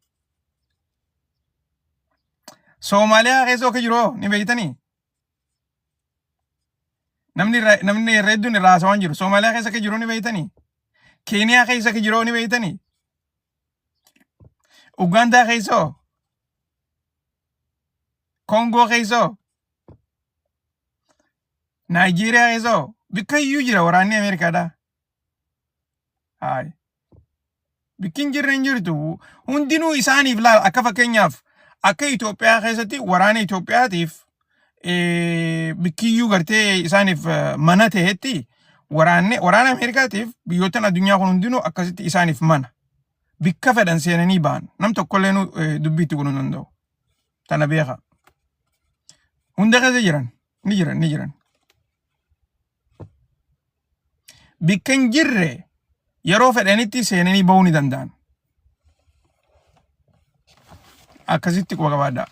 Soomaaliyaa keessa akka jiru hoo ni beektanii? Namni namni irra hedduun irraa haasawaan jiru. Soomaaliyaa keessa akka jiru ni beektanii? Keeniyaa keessa akka jiru ni beektanii? Ugaandaa keessa hoo? Koongoo keessa hoo? Naayijeeriyaa keessa hoo? Bikka iyyuu jira waraanni Ameerikaadhaa. Hayi. Bikki hin jirre hin jirtu. Hundinuu isaaniif laala akka fakkeenyaaf akka Itoophiyaa keessatti waraana Itoophiyaatiif bikkiyyuu gartee isaaniif mana ta'etti waraanni waraana Ameerikaatiif biyyoottan addunyaa kun hundinuu akkasitti isaaniif mana. Bikka fedhan seenanii ba'an. Nam tokkollee dubbii itti godhuu hin danda'u. Tana beeka. Hunda keessa jiran ni jiran ni jiran. Bikka hin jirre yeroo fedhanitti seenanii ba'uu ni danda'an. Akkasitti quba qabaadhaa.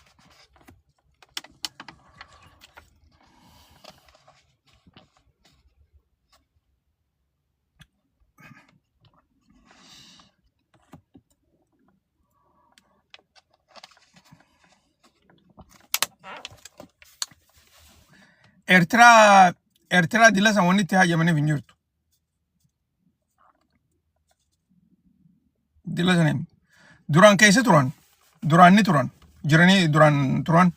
Eertiraa Eertiraa dila san wanni itti haajamaniif hin jirtu. Dila saniin duraan keessa turan duraan ni turan jiranii duraan turan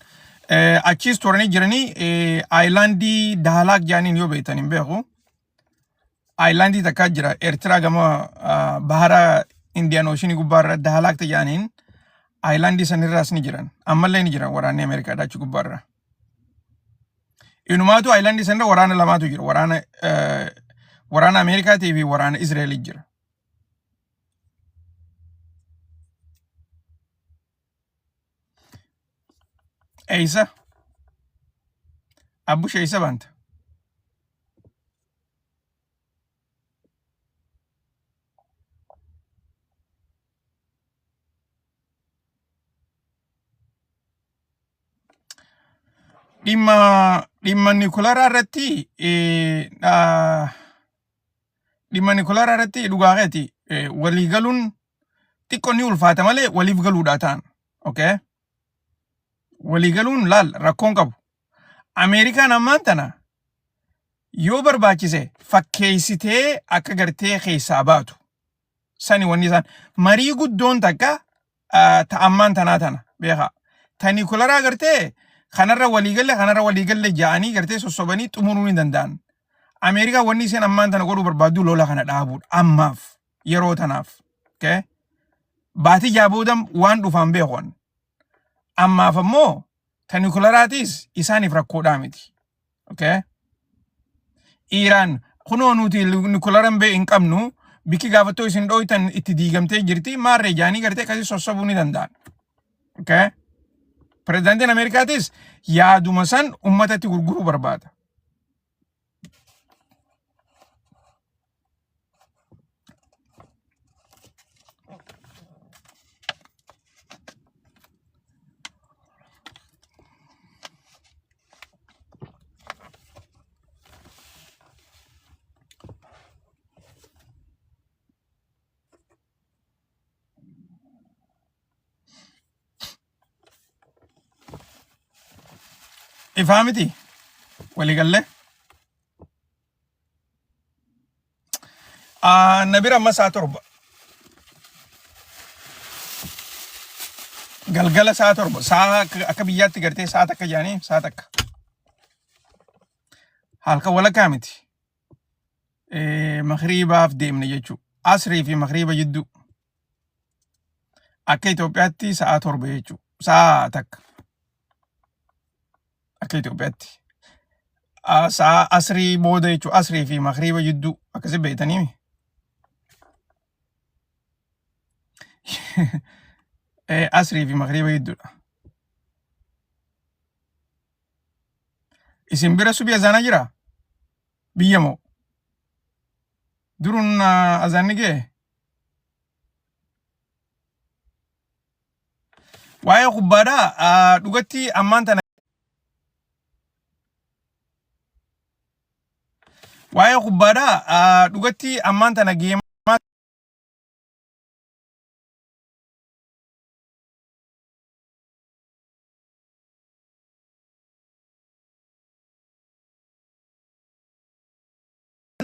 achiis turanii jiranii aayilaandii Daalaak jaaniin yoo beektan hin beeku. Aayilaandii takkaa jira Eertiraa gama bahara Indian Ocean gubbaarra Daalaak jaaniin aayilaandii sanirraas ni jiran ammallee ni jiran waraanni Ameerikaadha achi gubbaarra. Inumaatu aayilaandii sanirra waraana lamaatu jira waraana waraana Ameerikaatii fi waraana Israa'elii jira. Eessa? Abbush eessa baanta? Dhimma dhimma nikularaa irratti dhimma nikularaa irratti dhugaa keeti walii galuun xiqqoo ni ulfaata malee waliif galuudha ta'an. Okay? Walii galuun laal rakkoon qabu. Ameerikaan ammaan tana yoo barbaachise fakkeessitee akka gartee keessaa baatu. Sani wanni isaan marii guddoon takka ta ammaan tanaa tana beekaa. Ta nikularaa gartee kanarra waliigalle kanarra waliigalle ja'anii gartee sossobanii xumuruu ni danda'an. Ameerikaan wanni isheen ammaan tana godhuu barbaaddu lola kana dhaabuudha ammaaf yeroo tanaaf. Okay? Baatii jaa booda waan dhufaan beeku. Ammaaf ammoo ta nikularaatis isaaniif rakkoodhaa miti. Okay? Iiraan kunoo nuti nikulara hin qabnu bikki gaafattoo isin dhooytan itti diigamtee jirti maarree jaanii gartee akkasii sossobuu ni danda'an. Okay? Pirezidaantiin Ameerikaatis yaaduma san uummatatti gurguruu barbaada. Ifaa miti waliigallee. Na bira amma sa'a 7. Galgala sa'a 7. Sa'a akka biyyaatti gartee sa'a takka jaanii sa'a takka. Halkan walakkaa miti. Makriibaaf deemne jechuudha. Asrii fi makriiba jidduu. Akka Itoophiyaatti sa'a 7 jechuudha. Sa'a takka. Akka Itoophiyaatti. Sa'a asrii booda jechuudha. Asrii fi makriiba jidduu akkasi beektanii. Asrii fi makriiba jidduudha. Isin bira subii azaanaa jiraa? Biyya moo? Duruun azaanni ga'e? Waa'ee kubbaadhaa dhugatti ammaan tana waa'ee kubbaadhaa dhugatti ammaan tana geemaa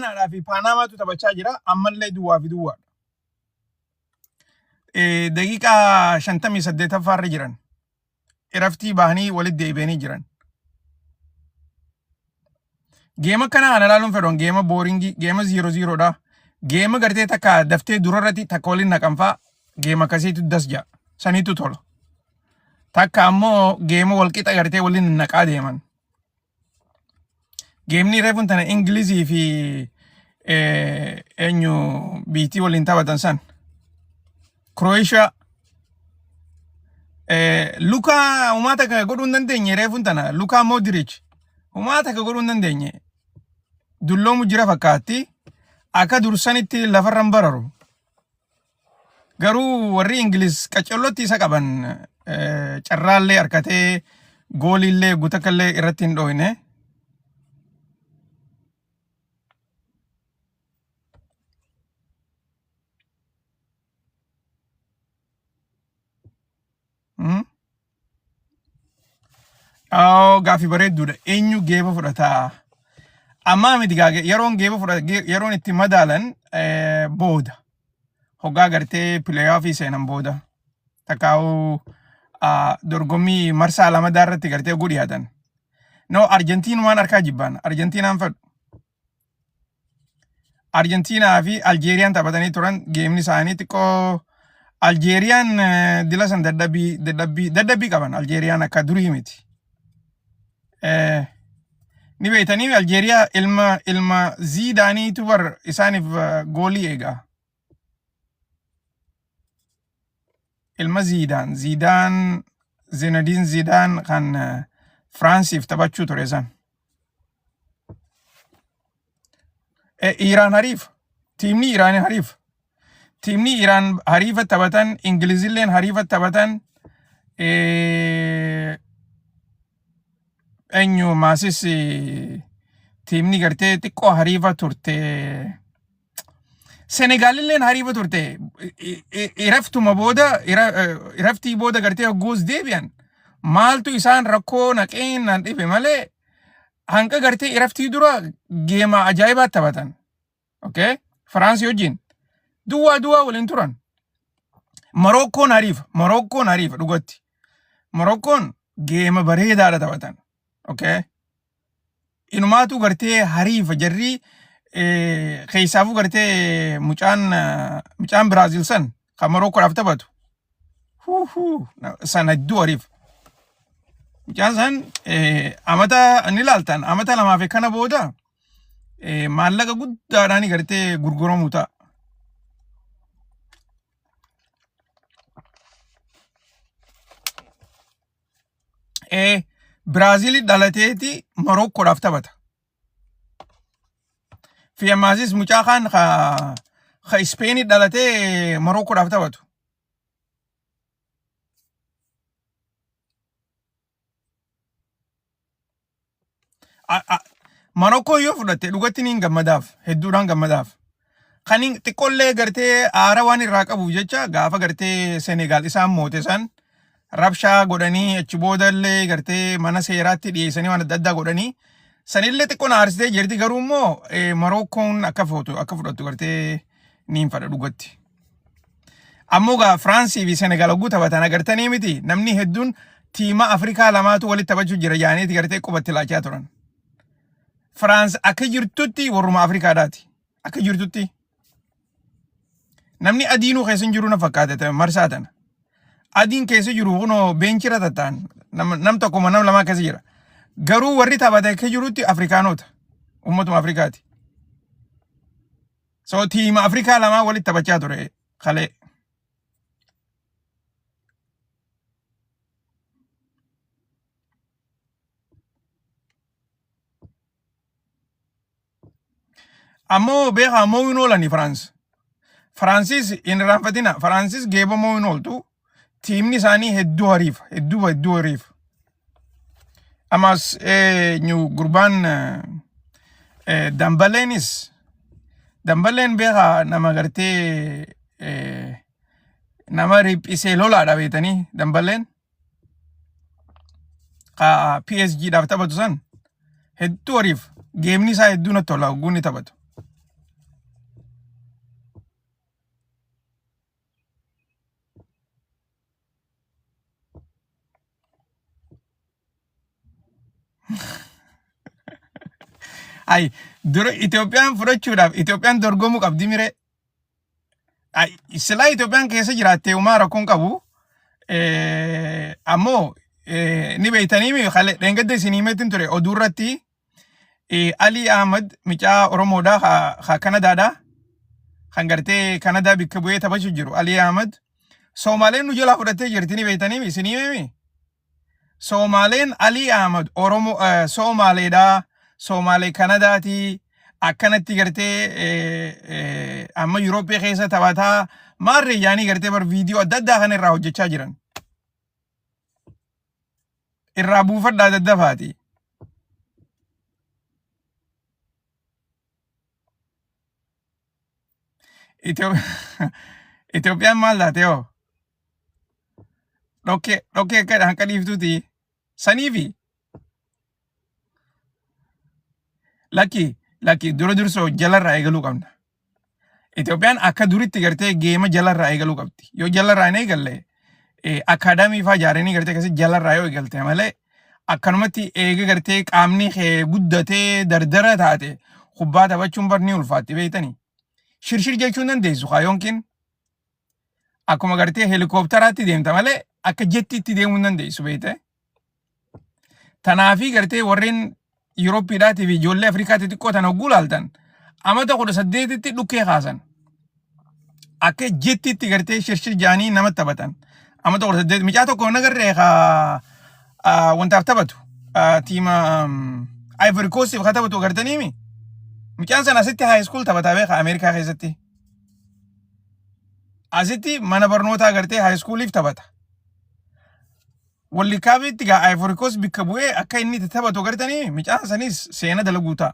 Gaanaadhaa fi Paanaamaatu taphachaa jira. Ammallee duwwaa fi duwwaadha. Daqiiqaa 58ffaa irra jiran. Iraftii bahanii walitti deebi'anii jiran. Geema kana ana ilaaluun fedhan geema booringii geema ziiro ziiroodha. Geema gartee takka daftee durarratti takka waliin naqanfaa geema akkasiitu das ja'a. Saniitu tola. Takka ammoo geema walqixa gartee waliin naqaa deeman. Geemni reefuun tana Ingilizii fi eenyu biitii waliin taphatan san. Croatia Lukaa homaa takka godhuu hin dandeenye reefuun tana Lukaa Modric homaa takka godhuu hin dandeenye. Dulloomu jira fakkaatti akka dursanitti lafarra hin bararu. Garuu warri Ingiliz qacollotti isa qaban carraallee harkatee gooliillee gutakkallee irratti hin dhooyne. Oo gaaffii bareedduudha. Eenyu geeba fudhataa? Ammaa miti gaa yeroon geeba fudhata yeroon itti madaalan booda. Hoggaa gartee pileeyoofii seenan booda. Takkaa'uu dorgommii marsaa lamadaa irratti gartee oguu dhiyaatan. No Arjentiinumaan harkaa jibbaan. Arjentiinaan fedhu. Arjentiinaa fi Aljeeriyaan taphatanii turan geemni isaanii xiqqoo Aljeeriyaan dila san dadhabbii dadhabbii dadhabbii qaban Aljeeriyaan akka durii miti. Ni beektanii Aljeeriyaa ilma ilma Ziidaaniitu bar isaaniif goolii eega. Ilma Ziidaan Ziidaan Zinadiin Ziidaan kan Firaansiif taphachuu ture san. Iiraan hariif. Tiimni Iiraan hariif. Tiimni Iiraan hariifa taphatan, Ingilizilleen hariifa taphatan. Eenyu maasis tiimni gartee xiqqoo hariifa turte. Senegaalilleen hariifa turte. Iraftuma booda iraftii booda gartee hogguus deebi'an. Maaltu isaan rakkoo naqeen naan dhibe malee hanqa gartee iraftii dura geema ajaa'ibaa taphatan. Okay? Firaansii wajjin duwwaa duwwaa waliin turan. Morokkoon hariifa. Morokkoon hariifa dhugatti. Morokkoon geema bareedaadha taphatan. Okay? Inumaatu gartee hariifa jarri keessaafuu gartee mucaan mucaan Biraazil san kan Morokkoodhaaf taphatu. Huuhuu san hedduu hariifa. Mucaan san amata ni ilaaltan amata lamaa fi kana booda maallaqa guddaadhaan gartee gurguramu ta'a. Biraazil dhalateeti Morokkoodhaaf taphata. Fi ammaasis mucaa kaan ka Ispeenii dhalatee Morokkoodhaaf taphatu. Morokkoo yoo fudhatte dhugatti niin gammadaaf hedduudhaan gammadaaf. Kan xiqqollee gartee aara waan irraa qabuuf jecha gaafa gartee Senegaal isaan moote san rabshaa godhanii achi boodallee gartee mana seeraatti dhiyeessanii waan adda addaa godhanii sanillee xiqqoo na aarsitee jirti garuu immoo Morokkoon akka footu akka fudhattu gartee niin fadha dhugatti. Ammoo gaa Firaansii fi Senegaal hogguu taphatan agartanii miti namni hedduun tiima Afrikaa lamaatu walitti taphachuu jira jaaniiti gartee qubatti laachaa turan. Firaans akka jirtutti warruma Afrikaadhaati. Akka jirtutti. Namni adiinuu keessa hin jiru na fakkaate marsaa tana. Adiin keessa jiru kunoo beenchira tattaan nam tokkoma nam lamaa keessa jira. Garuu warri taphate akka jirutti Afrikaanota. Ummatuma Afrikaati. So tiima Afrikaa lamaa walitti taphachaa ture kalee. Ammoo beekaa moo hin oolani Firaans. Firaansis hin irraanfatina. Firaansis geeba moo hin ooltu. Tiimni isaanii hedduu hariifa. Hedduu hedduu hariifa. Ammas eenyu gurbaan Dambaleenis Dambaleen beekaa nama gartee nama riphisee lolaadha beetanii Dambaleen ka PSG dhaaf taphatu san hedduu hariif geemni isaa hedduu natti tola hogguu inni taphatu. Ay, dura Itoophiyaan fudhachuudhaaf Itoophiyaan dorgomuu qabdi miree. Ay, silaa Itoophiyaan keessa jiraattee uumaa rakkoon qabu. Ammoo ni beektanii mi dheengadda isin himeetin ture oduu irratti Alii Ahmad micaa Oromoodha ka Kanadaadha. Kan gartee Kanadaa bikka bu'ee taphachuu jiru Alii Ahmad. Soomaaleen nu jalaa fudhattee jirti ni beektanii isin himemi. Soomaaleen Alii Ahmad Oromoo Soomaaleedha. Soomaalee Kanadaati. Akkanatti gartee amma Yurooppii keessa taphataa maarree yaanii gartee bar viidiyoo adda addaa kana irraa hojjechaa jiran. Irraa buufadhaa daddafaati. Itoophiyaan maal taate hoo? Dhokkee dhokkee akka hanqa dhiiftuuti. Saniifi Lakki lakki dura dursoo jalarraa eegaluu qabna. Itoophiyaan akka duritti gartee geema jalarraa eegaluu qabdi. Yoo jalarraa hin eegalle akaadaamii fa'aa ijaaranii gartee akkasii jalarraa yoo eegalte malee akkanumatti eega gartee qaamni kee guddatee dardara taate kubbaa taphachuun bar ni ulfaatti beektanii. Shirshir jechuun dandeessu kaa yookiin akkuma gartee heelikooptaraatti deemta malee akka jettiitti deemuu hin dandeessu beekte. Tanaafii gartee warreen Yuurooppiidhaatii fi ijoollee Afrikaa xixiqqoo tana hogguu laaltan amata 18tti dhukkee kaasan. Akka jettiitti gartee shirshir jaanii nama taphatan. Amata 18 micaa tokko hin agarree kaa wantaaf taphatu tiima Ivory Coastiif ka taphatu agartaniimi. Micaan sana asitti high school taphataa beeka Ameerikaa keessatti. Asitti mana barnootaa gartee high schooliif taphata. Walli kaabiitti gaa Ivory Coast bikka bu'ee akka inni itti taphatu agartanii micaan sanis seena dalaguu ta'a.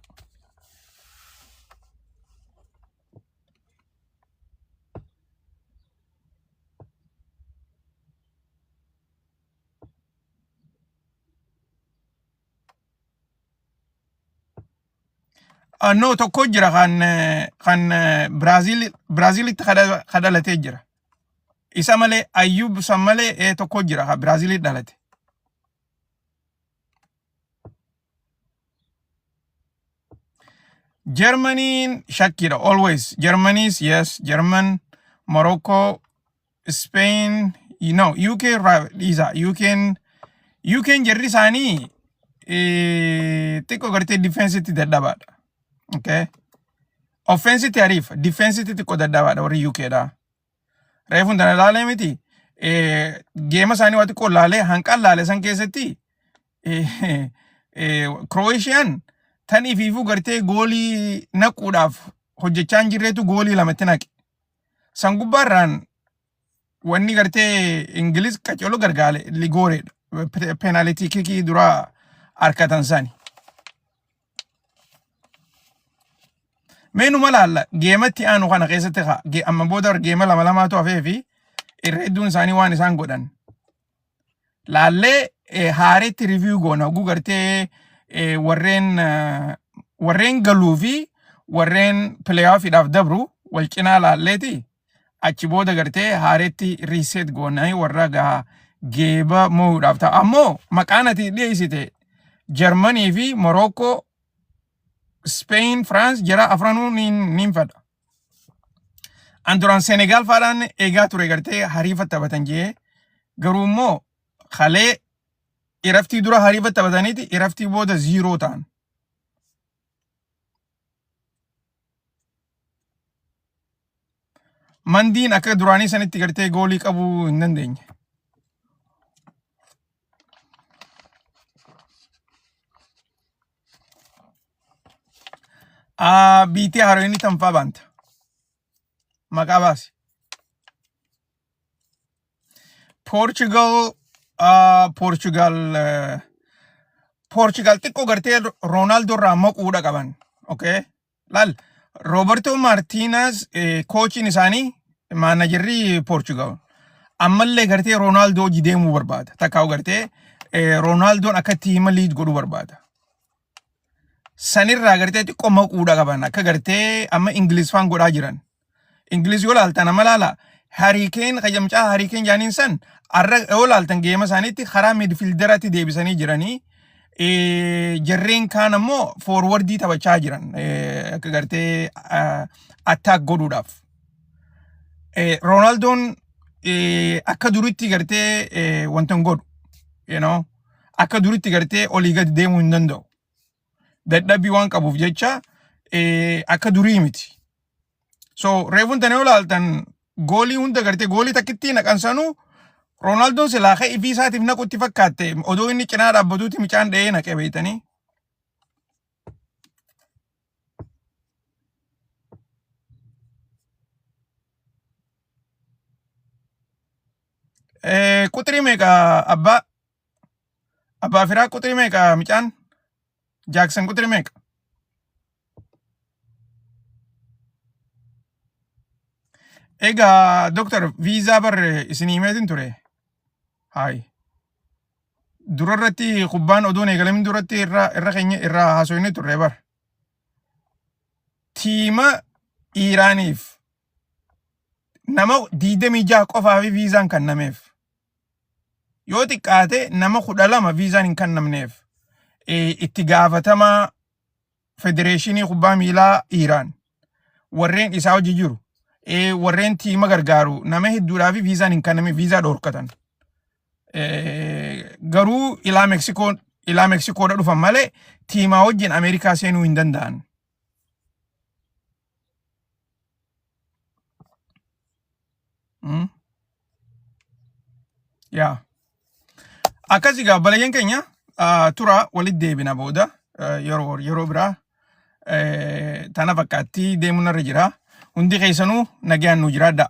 No tokko jira kan kan Biraazil Biraazilitti kadhalatee jira. Isa malee Ayyub san malee tokko jira kan Biraazilitti dhalate. Germany'n shakkiidha always. Germany's yes, German, Morocco, Spain, no, UK irraa dhiisa. UK'n UK'n jarri isaanii xiqqoo gartee defensitti dadhabaadha. Okay. Offensitti ariif, defensitti xiqqoo dadhabaadha warri UK dha. Reefuun tana laalee miti. Geema isaanii waa xiqqoo laalee hanqaan laale san keessatti Croatian tan ifiifuu gartee goolii naquudhaaf hojjechaa hin jirreetu goolii lamatti naqe. San gubbaarraan wanni gartee Ingiliz qaceeloo gargaale ligooreedha. Peenaalitii kikii duraa harkatan sani. Mee numa laalla geematti aanu kana keessatti haa amma booda geema lama lamaatu hafee fi irra hedduun isaanii waan isaan godhan. Laallee haareetti review goona oguu gartee warreen warreen galuu fi warreen playoffidhaaf dabru wal cinaa laalleeti achi booda gartee haareetti reset goona warra gaa geeba mo'uudhaaf ta'a. Ammoo maqaan ati dhiyeessite Jarmanii fi Morookoo, Spain, France jara afranuu niin fadha. An duraan Senegaal faadhaan eegaa ture gartee hariifa taphatan jee garuu immoo kalee iraftii dura hariifa taphataniiti iraftii booda ziiroo ta'an. Mandiin akka duraanii sanitti gartee goolii qabuu hin dandeenye. Biitee haroonni tanfaa baanta. Maqaa baasi. Portugal Portugal Portugal xiqqoo gartee Roonaaldoo irraa maquudha qaban. Okay. Laal Roberto Martinez koochiin isaanii maanajarri Portugal ammallee gartee Roonaaldoo hojii deemuu barbaada. Takkaa'u gartee Roonaaldoon akka tiima liid godhuu barbaada. Sanirraa gartee xiqqoo maquudha qaban akka gartee amma Ingiliz faan godhaa jiran. Ingiliz yoo laaltan amma laala Hariikeen qayyamcaa Hariikeen jaaniin san arra yoo laaltan geema isaaniitti karaa midfiilderaatti deebisanii jiranii jarreen kaan ammoo foorwardii taphachaa jiran akka gartee attaak godhuudhaaf. Roonaaldon akka duritti gartee wanta hin godhu you know akka duritti gartee olii gadi deemuu hin danda'u. Dadhabbii waan qabuuf jecha akka durii miti. So reefuun tana yoo ilaaltan goolii hunda gartee goolii takkittii naqan sanuu Roonaaldon silaa ka'e ifii isaatiif naqu itti fakkaatte odoo inni cinaa dhaabbatuuti micaan dha'ee naqe beeytanii. Quxirii meeqa abbaa abbaa firaa quxirii meeqa micaan Jaaksan quxirii meeqa? Egaa doktar viizaa bar isinii himeetin ture. Hayi. Dura irratti kubbaan odoon eegalamin duratti irra irra keenya irraa haasofnee turre bar. Tiima Iiraaniif nama 26 qofaa fi viizaan kennameef. Yoo xiqqaate nama 12 viizaan hin kennamneef. Itti gaafatamaa federeeshinii kubbaa miilaa Iiraan warreen isaa hojii jiru warreen tiima gargaaru nama hedduudhaa fi viizaan hin kennamne viizaa dhorkatan. Garuu ilaa Meksikoo ilaa Meksikoodha dhufan malee tiimaa wajjin Ameerikaa seenuu hin danda'an. Yaa. Akkasii gaa obboleeyyan keenya tura walitti deebina booda yeroo yeroo biraa tana fakkaattii deemuun irra jira. Hundi keessanuu nagaan nu jiraadha.